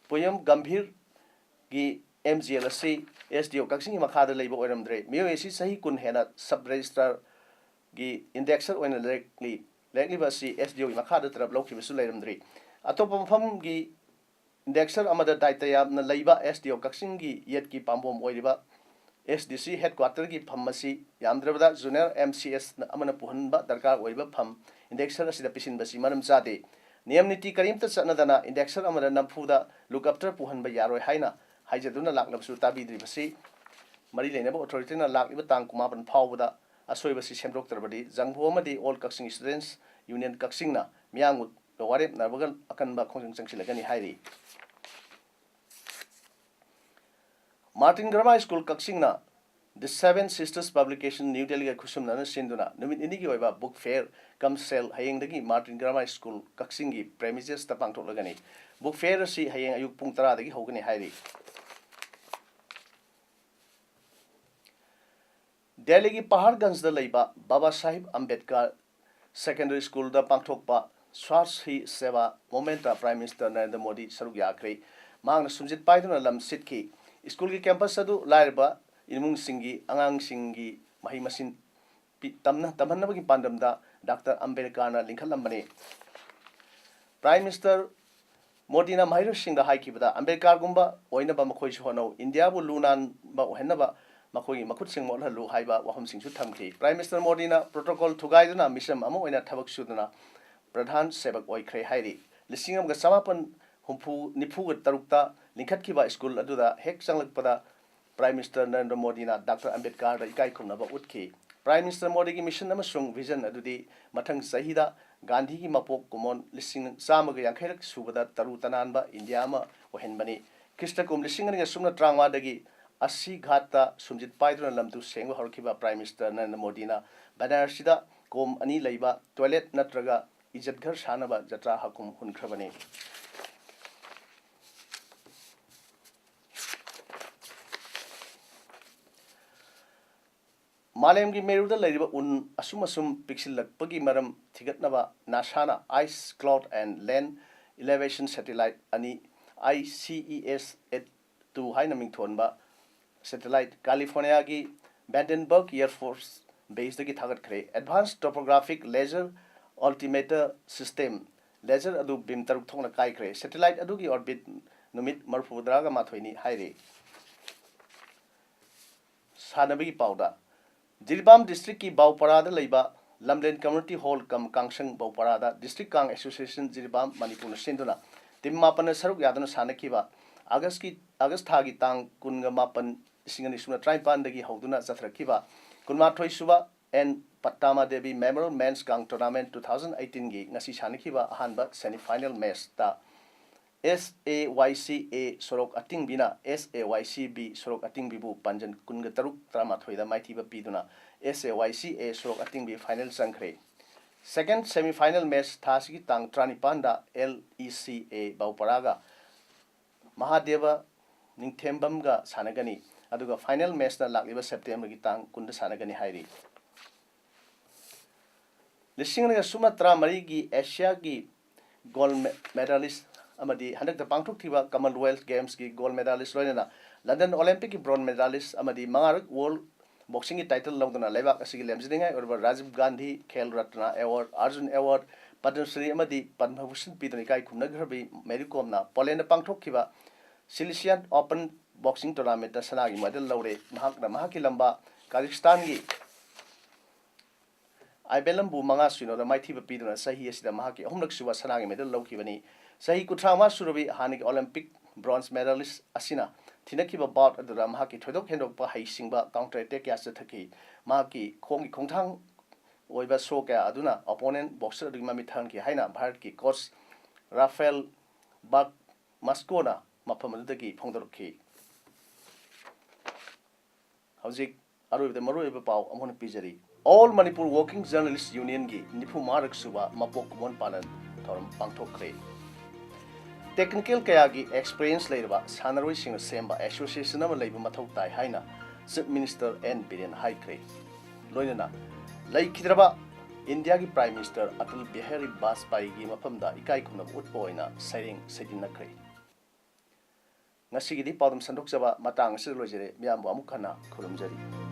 ꯄꯣꯌꯝ ꯒꯝꯚꯤꯔꯒꯤ MGL ꯑꯁꯤ SDO ꯀꯛꯆꯤꯡꯒꯤ ꯃꯈꯥꯗ ꯂꯩꯕ ꯑꯣꯏꯔꯝꯗ꯭ꯔꯦ꯫ ꯃꯤꯑꯣꯏ ꯑꯁꯤ ꯆꯍꯤ ꯀꯨꯟ ꯍꯦꯟꯅ sub registrarꯒꯤ index ꯑꯣꯏꯅ ꯂꯩꯔꯛꯂꯤ꯫ ꯂꯩꯔꯛꯂꯤꯕ ꯑꯁꯤ SDOꯒꯤ ꯃꯈꯥꯗ ꯇꯔꯞ ꯂꯧꯈꯤꯕꯁꯨ ꯂꯩꯔꯝꯗ꯭ꯔꯤ꯫ ꯑꯇꯣꯞꯄ ꯃꯐꯝꯒꯤ index ꯑꯃꯗ ꯗꯥꯏꯇ ꯌꯥꯝꯅ ꯂꯩꯕ SDO ꯀꯛꯆꯤꯡꯒꯤ ꯌꯦꯠꯀꯤ ꯄꯥꯝꯕꯣꯝ ꯑꯣꯏꯔꯤꯕ SDC headquarterꯒꯤ ꯐꯝ ꯑꯁꯤ ꯌꯥꯝꯗ꯭ꯔꯕꯗ junior MCS ꯑꯃꯅ ꯄꯨꯍꯟꯕ ꯗꯔꯀꯥꯔ ꯑꯣꯏꯔꯤꯕ ꯐꯝ index ꯑꯁꯤꯗ ꯄꯤꯁꯤꯟꯕꯁꯤ ꯃꯔꯝ ꯆꯥꯗꯦ꯫ ꯅꯤꯌꯝ ꯅꯤꯇꯤ ꯀꯔꯤꯝꯇ ꯆꯠꯅꯗꯅ index ꯑꯃꯗ ꯅꯝꯐꯨꯗ look after ꯄꯨꯍꯟꯕ ꯌꯥꯔꯣꯏ ꯍꯥꯏꯅ ꯍꯥꯏꯖꯗꯨꯅ ꯂꯥꯛꯂꯕꯁꯨ ꯇꯥꯕꯤꯗ꯭ꯔꯤꯕꯁꯤ ꯃꯔꯤ ꯂꯩꯅꯕ authorityꯅ ꯂꯥꯛꯂꯤꯕ ꯇꯥꯡ ꯀꯨꯟꯃꯥꯄꯟ ꯐꯥꯎꯕꯗ ꯑꯁꯣꯏꯕꯁꯤ ꯁꯦꯝꯗꯣꯛꯇ꯭ꯔꯕꯗꯤ ꯖꯪꯚꯣ ꯑꯃꯗꯤ All Kachin Students Union ꯀꯛꯆꯤꯡꯅ ꯃꯤꯌꯥꯝꯒ ꯋꯥꯔꯦꯞꯅꯕꯒ ꯑꯀꯟꯕ ꯈꯣꯡꯖꯪ ꯆꯪꯁꯤꯜꯂꯒꯅꯤ ꯍꯥꯏꯔꯤ꯫ Martin Grammar School ꯀꯛꯆꯤꯡꯅ The Seven Sisters Publication New Delhiꯒ ꯈꯨꯠꯁꯝꯅꯅ ꯁꯤꯟꯗꯨꯅ ꯅꯨꯃꯤꯠ ꯅꯤꯅꯤꯒꯤ ꯑꯣꯏꯕ book fair cum sale ꯍꯌꯦꯡꯗꯒꯤ Martin Grammar School ꯀꯛꯆꯤꯡꯒꯤ premises ꯇ ꯄꯥꯡꯊꯣꯛꯂꯒꯅꯤ꯫ Book fair ꯑꯁꯤ ꯍꯌꯦꯡ ꯑꯌꯨꯛ ꯄꯨꯡ ꯇꯔꯥꯗꯒꯤ ꯍꯧꯒꯅꯤ ꯍꯥꯏꯔꯤ꯫ ꯗꯦꯜꯂꯤꯒꯤ ꯄꯍꯥꯔꯒꯟꯖꯗ ꯂꯩꯕ ꯕꯥꯕꯥ ꯁꯥꯍꯤꯕ ꯑꯝꯕꯦꯗꯀꯔ Secondary Schoolꯗ ꯄꯥꯡꯊꯣꯛꯄ Swachh Hi Seva Movementꯇ Prime Minister Narendra Modi ꯁꯔꯨꯛ ꯌꯥꯈ꯭ꯔꯦ꯫ ꯃꯍꯥꯛꯅ ꯁꯨꯝꯖꯤꯠ ꯄꯥꯏꯗꯨꯅ ꯂꯝ ꯁꯤꯠꯈꯤ꯫ Schoolꯒꯤ campus ꯑꯗꯨ ꯂꯥꯏꯔꯕ ꯏꯃꯨꯡꯁꯤꯡꯒꯤ ꯑꯉꯥꯡꯁꯤꯡꯒꯤ ꯃꯍꯩ ꯃꯁꯤꯡ ꯄꯤ-, ꯇꯝꯅ-, ꯇꯝꯍꯟꯅꯕꯒꯤ ꯄꯥꯟꯗꯝꯗ ꯗꯥꯛꯇꯔ ꯑꯝꯕꯦꯗꯀꯔꯅ ꯂꯤꯡꯈꯠꯂꯝꯕꯅꯤ꯫ Prime Minister ꯃꯣꯗꯤꯅ ꯃꯍꯩꯔꯣꯏꯁꯤꯡꯗ ꯍꯥꯏꯈꯤꯕꯗ, "ꯑꯝꯕꯦꯗꯀꯔꯒꯨꯝꯕ ꯑꯣꯏꯅꯕ ꯃꯈꯣꯏꯁꯨ ꯍꯣꯠꯅꯧ, ꯏꯟꯗꯤꯌꯥꯕꯨ ꯂꯨ ꯅꯥꯟꯕ ꯑꯣꯏꯍꯟꯅꯕ ꯃꯈꯣꯏꯒꯤ ꯃꯈꯨꯠꯁꯤꯡ ꯃꯣꯠꯍꯜꯂꯨ" ꯍꯥꯏꯕ ꯋꯥꯐꯝꯁꯤꯡꯁꯨ ꯊꯝꯈꯤ꯫ Prime Minister ꯃꯣꯗꯤꯅ protocol ꯊꯨꯒꯥꯏꯗꯨꯅ ꯃꯤꯆꯝ ꯑꯃ ꯑꯣꯏꯅ ꯊꯕꯛ ꯁꯨꯗꯨꯅ ꯄ꯭ꯔꯙꯥꯟ ꯁꯦꯕꯛ ꯑꯣꯏꯈ꯭ꯔꯦ ꯍꯥꯏꯔꯤ꯫ ꯂꯤꯁꯤꯡ ꯑꯃꯒ ꯆꯃꯥꯄꯟ ꯍꯨꯝꯐꯨ ꯅꯤꯐꯨꯒ ꯇꯔꯨꯛꯇ ꯂꯤꯡꯈꯠꯈꯤꯕ ꯁ꯭ꯀꯨꯜ ꯑꯗꯨꯗ ꯍꯦꯛ ꯆꯪꯂꯛꯄꯗ Prime Minister ꯅꯔꯦꯟꯗ꯭ꯔ ꯃꯣꯗꯤꯅ ꯗꯥꯛꯇꯔ ꯑꯝꯕꯦꯗꯀꯔꯗ ꯏꯀꯥꯏ ꯈꯨꯝꯅꯕ ꯎꯠꯈꯤ꯫ Prime Minister ꯃꯣꯗꯤꯒꯤ mission ꯑꯃꯁꯨꯡ vision ꯑꯗꯨꯗꯤ ꯃꯊꯪ ꯆꯍꯤꯗ ꯒꯥꯟꯙꯤꯒꯤ ꯃꯄꯣꯛ ꯀꯨꯝꯑꯣꯟ ꯂꯤꯁꯤꯡ ꯆꯥꯝꯃꯒ ꯌꯥꯡꯈꯩꯔꯛ ꯁꯨꯕꯗ ꯇꯔꯨ ꯇꯅꯥꯟꯕ ꯏꯟꯗꯤꯌꯥ ꯑꯃ ꯑꯣꯏꯍꯟꯕꯅꯤ꯫ ꯈ꯭ꯔꯤꯁꯇ ꯀꯨꯝ ꯂꯤꯁꯤꯡ ꯑꯅꯤꯒ ꯁꯨꯞꯅ ꯇꯔꯥꯃꯉꯥꯗꯒꯤ ꯑꯁꯤ ꯘꯥꯠꯇ ꯁꯨꯝꯖꯤꯠ ꯄꯥꯏꯗꯨꯅ ꯂꯝꯇꯨ ꯁꯦꯡꯕ ꯍꯧꯔꯛꯈꯤꯕ Prime Minister ꯅꯔꯦꯟꯗ꯭ꯔ ꯃꯣꯗꯤꯅ ꯕꯅꯥꯔꯁꯤꯗ ꯀꯣꯝ ꯑꯅꯤ ꯂꯩꯕ toilet ꯅꯠꯇ꯭ꯔꯒ ꯏꯖꯠ ꯘꯔ ꯁꯥꯅꯕ ꯖꯇ꯭ꯔꯥ ꯍꯥꯀꯨꯝ ꯍꯨꯟꯈ꯭ꯔꯕꯅꯤ꯫ ꯃꯥꯂꯦꯝꯒꯤ ꯃꯩꯔꯨꯗ ꯂꯩꯔꯤꯕ ꯎꯟ ꯑꯁꯨꯝ ꯑꯁꯨꯝ ꯄꯤꯛꯁꯤꯜꯂꯛꯄꯒꯤ ꯃꯔꯝ ꯊꯤꯒꯠꯅꯕ ꯅꯥꯁꯥꯅ Ice Cloud and Land Elevation Satellite ꯑꯅꯤ, I C E S two ꯍꯥꯏꯅ ꯃꯤꯡꯊꯣꯟꯕ satellite ꯀꯥꯂꯤꯐꯣꯔꯅꯤꯌꯥꯒꯤ Vandenberg Air Force Baseꯗꯒꯤ ꯊꯥꯒꯠꯈ꯭ꯔꯦ꯫ Advanced Topographic Laser Altimeter System laser ꯑꯗꯨ beam ꯇꯔꯨꯛ ꯊꯣꯛꯅ ꯀꯥꯏꯈ꯭ꯔꯦ꯫ Satellite ꯑꯗꯨꯒꯤ orbit ꯅꯨꯃꯤꯠ ꯃꯔꯤꯐꯨꯇꯔꯥꯒ ꯃꯥꯊꯣꯏꯅꯤ ꯍꯥꯏꯔꯤ꯫ ꯁꯥꯟꯅꯕꯒꯤ ꯄꯥꯎꯗ, ꯖꯤꯔꯤꯕꯥꯝ districtꯀꯤ ꯕꯥꯎꯄꯔꯥꯗ ꯂꯩꯕ ꯂꯝꯂꯦꯟ Community Hall ꯀꯝ ꯀꯥꯡꯁꯪ ꯕꯥꯎꯄꯔꯥꯗ District Kang Association ꯖꯤꯔꯤꯕꯥꯝ ꯃꯅꯤꯄꯨꯔꯅ ꯁꯤꯟꯗꯨꯅ team ꯃꯥꯄꯟꯅ ꯁꯔꯨꯛ ꯌꯥꯗꯨꯅ ꯁꯥꯟꯅꯈꯤꯕ Augustꯀꯤ, August ꯊꯥꯒꯤ ꯇꯥꯡ ꯀꯨꯟꯒ ꯃꯥꯄꯟ, ꯂꯤꯁꯤꯡ ꯑꯅꯤ ꯁꯨꯞꯅ ꯇꯔꯥꯅꯤꯄꯥꯟꯗꯒꯤ ꯍꯧꯗꯨꯅ ꯆꯠꯊꯔꯛꯈꯤꯕ ꯀꯨꯟꯃꯥꯊꯣꯏ ꯁꯨꯕ N Pattama Devi Memorial Men's Kang Tournament two thousand eighteenꯒꯤ ꯉꯁꯤ ꯁꯥꯟꯅꯈꯤꯕ ꯑꯍꯥꯟꯕ semi final matchꯇ S A Y C A ꯁꯣꯔꯣꯛ ꯑꯇꯤꯡꯕꯤꯅ S A Y C B ꯁꯣꯔꯣꯛ ꯑꯇꯤꯡꯕꯤꯕꯨ ꯄꯥꯟꯖꯟ ꯀꯨꯟꯒ ꯇꯔꯨꯛ, ꯇꯔꯥꯃꯥꯊꯣꯏꯗ ꯃꯥꯏꯊꯤꯕ ꯄꯤꯗꯨꯅ S A Y C A ꯁꯣꯔꯣꯛ ꯑꯇꯤꯡꯕꯤ final ꯆꯪꯈ꯭ꯔꯦ꯫ Second semi final match ꯊꯥ ꯑꯁꯤꯒꯤ ꯇꯥꯡ ꯇꯔꯥꯅꯤꯄꯥꯟꯗ L E C A ꯕꯥꯎꯄꯔꯥꯒ ꯃꯍꯥꯗꯦꯕ ꯅꯤꯡꯊꯦꯝꯕꯝꯒ ꯁꯥꯟꯅꯒꯅꯤ, ꯑꯗꯨꯒ final matchꯅ ꯂꯥꯛꯂꯤꯕ Septemberꯒꯤ ꯇꯥꯡ ꯀꯨꯟꯗ ꯁꯥꯟꯅꯒꯅꯤ ꯍꯥꯏꯔꯤ꯫ ꯂꯤꯁꯤꯡ ꯑꯅꯤꯒ ꯁꯨꯞꯅ ꯇꯔꯥꯃꯔꯤꯒꯤ Asiaꯒꯤ gold me-, medalist ꯑꯃꯗꯤ ꯍꯟꯗꯛꯇ ꯄꯥꯡꯊꯣꯛꯈꯤꯕ Commonwealth Gamesꯀꯤ gold medalist ꯂꯣꯏꯅꯅ London Olympicꯀꯤ bronze medalist ꯑꯃꯗꯤ ꯃꯉꯥꯔꯛ World Boxingꯒꯤ title ꯂꯧꯗꯨꯅ ꯂꯩꯕꯥꯛ ꯑꯁꯤꯒꯤ ꯂꯦꯝꯖꯅꯤꯡꯉꯥꯏ ꯑꯣꯏꯔꯕ ꯔꯥꯖꯤꯕ ꯒꯥꯟꯙꯤ ꯈꯦꯜ ꯔꯠꯅ award, ꯑꯔꯖꯨꯟ award, ꯄꯗꯃ ꯁ꯭ꯔꯤ ꯑꯃꯗꯤ ꯄꯗꯃ ꯚꯨꯁꯟ ꯄꯤꯗꯨꯅ ꯏꯀꯥꯏ ꯈꯨꯝꯅꯈ꯭ꯔꯕꯤ ꯃꯦꯔꯤ ꯀꯣꯝꯅ ꯄꯣꯂꯦꯟꯗ ꯄꯥꯡꯊꯣꯛꯈꯤꯕ Silesian Open Boxing Tournamentꯇ ꯁꯅꯥꯒꯤ medal ꯂꯧꯔꯦ꯫ ꯃꯍꯥꯛꯅ ꯃꯍꯥꯛꯀꯤ ꯂꯝꯕꯥ ꯀꯥꯖꯥꯈꯁꯇꯥꯟꯒꯤ ꯑꯥꯏꯕꯦꯂꯝꯕꯨ ꯃꯉꯥ ꯁꯤꯅꯣꯗ ꯃꯥꯏꯊꯤꯕ ꯄꯤꯗꯨꯅ ꯆꯍꯤ ꯑꯁꯤꯗ ꯃꯍꯥꯛꯀꯤ ꯑꯍꯨꯝꯂꯛ ꯁꯨꯕ ꯁꯅꯥꯒꯤ medal ꯂꯧꯈꯤꯕꯅꯤ꯫ ꯆꯍꯤ ꯀꯨꯟꯊ꯭ꯔꯥ ꯃꯉꯥ ꯁꯨꯔꯕꯤ ꯍꯥꯟꯅꯒꯤ Olympic bronze medalist ꯑꯁꯤꯅ ꯊꯤꯅꯈꯤꯕ bout ꯑꯗꯨꯗ ꯃꯍꯥꯛꯀꯤ ꯊꯣꯏꯗꯣꯛ ꯍꯦꯟꯗꯣꯛꯄ ꯍꯩꯁꯤꯡꯕ counter attack ꯀꯌꯥ ꯆꯠꯊꯈꯤ꯫ ꯃꯍꯥꯛꯀꯤ ꯈꯣꯡꯒꯤ ꯈꯣꯡꯊꯥꯡ ꯑꯣꯏꯕ ꯁꯣ ꯀꯌꯥ ꯑꯗꯨꯅ opponent boxer ꯑꯗꯨꯒꯤ ꯃꯃꯤꯠ ꯊꯛꯍꯟꯈꯤ ꯍꯥꯏꯅ ꯚꯥꯔꯠꯀꯤ coach ꯔꯥꯐꯦꯜ ꯕꯥꯛ ꯃꯥꯁꯀꯣꯅ ꯃꯐꯝ ꯑꯗꯨꯗꯒꯤ ꯐꯣꯡꯗꯣꯔꯛꯈꯤ꯫ ꯍꯧꯖꯤꯛ ꯑꯔꯣꯏꯕꯗ ꯃꯔꯨꯑꯣꯏꯕ ꯄꯥꯎ ꯑꯃꯨꯛ ꯍꯟꯅ ꯄꯤꯖꯔꯤ꯫ All Manipur Working Journalist Unionꯒꯤ ꯅꯤꯐꯨ ꯃꯉꯥꯔꯛ ꯁꯨꯕ ꯃꯄꯣꯛ ꯀꯨꯝꯑꯣꯟ ꯄꯥꯂꯟ ꯊꯧꯔꯝ ꯄꯥꯡꯊꯣꯛꯈ꯭ꯔꯦ꯫ Technical ꯀꯌꯥꯒꯤ experience ꯂꯩꯔꯕ ꯁꯥꯟꯅꯔꯣꯏꯁꯤꯡꯅ ꯁꯦꯝꯕ association ꯑꯃ ꯂꯩꯕ ꯃꯊꯧ ꯇꯥꯏ ꯍꯥꯏꯅ Chief Minister ꯑꯦꯟ ꯕꯤꯔꯦꯟ ꯍꯥꯏꯈ꯭ꯔꯦ꯫ ꯂꯣꯏꯅꯅ ꯂꯩꯈꯤꯗ꯭ꯔꯕ ꯏꯟꯗꯤꯌꯥꯒꯤ Prime Minister ꯑꯇꯜ ꯕꯤꯍꯥꯔꯤ ꯕꯥꯖꯄꯥꯏꯒꯤ ꯃꯐꯝꯗ ꯏꯀꯥꯏ ꯈꯨꯝꯅꯕ ꯎꯠꯄ ꯑꯣꯏꯅ ꯁꯩꯔꯦꯡ ꯁꯩꯗꯤꯟꯅꯈ꯭ꯔꯦ꯫ ꯉꯁꯤꯒꯤꯗꯤ ꯄꯥꯎꯗꯝ ꯁꯟꯗꯣꯛꯆꯕ ꯃꯇꯥꯡ ꯑꯁꯤꯗ ꯂꯣꯏꯖꯔꯦ꯫ ꯃꯤꯌꯥꯝꯕꯨ ꯑꯃꯨꯛ ꯍꯟꯅ ꯈꯨꯔꯨꯝꯖꯔꯤ꯫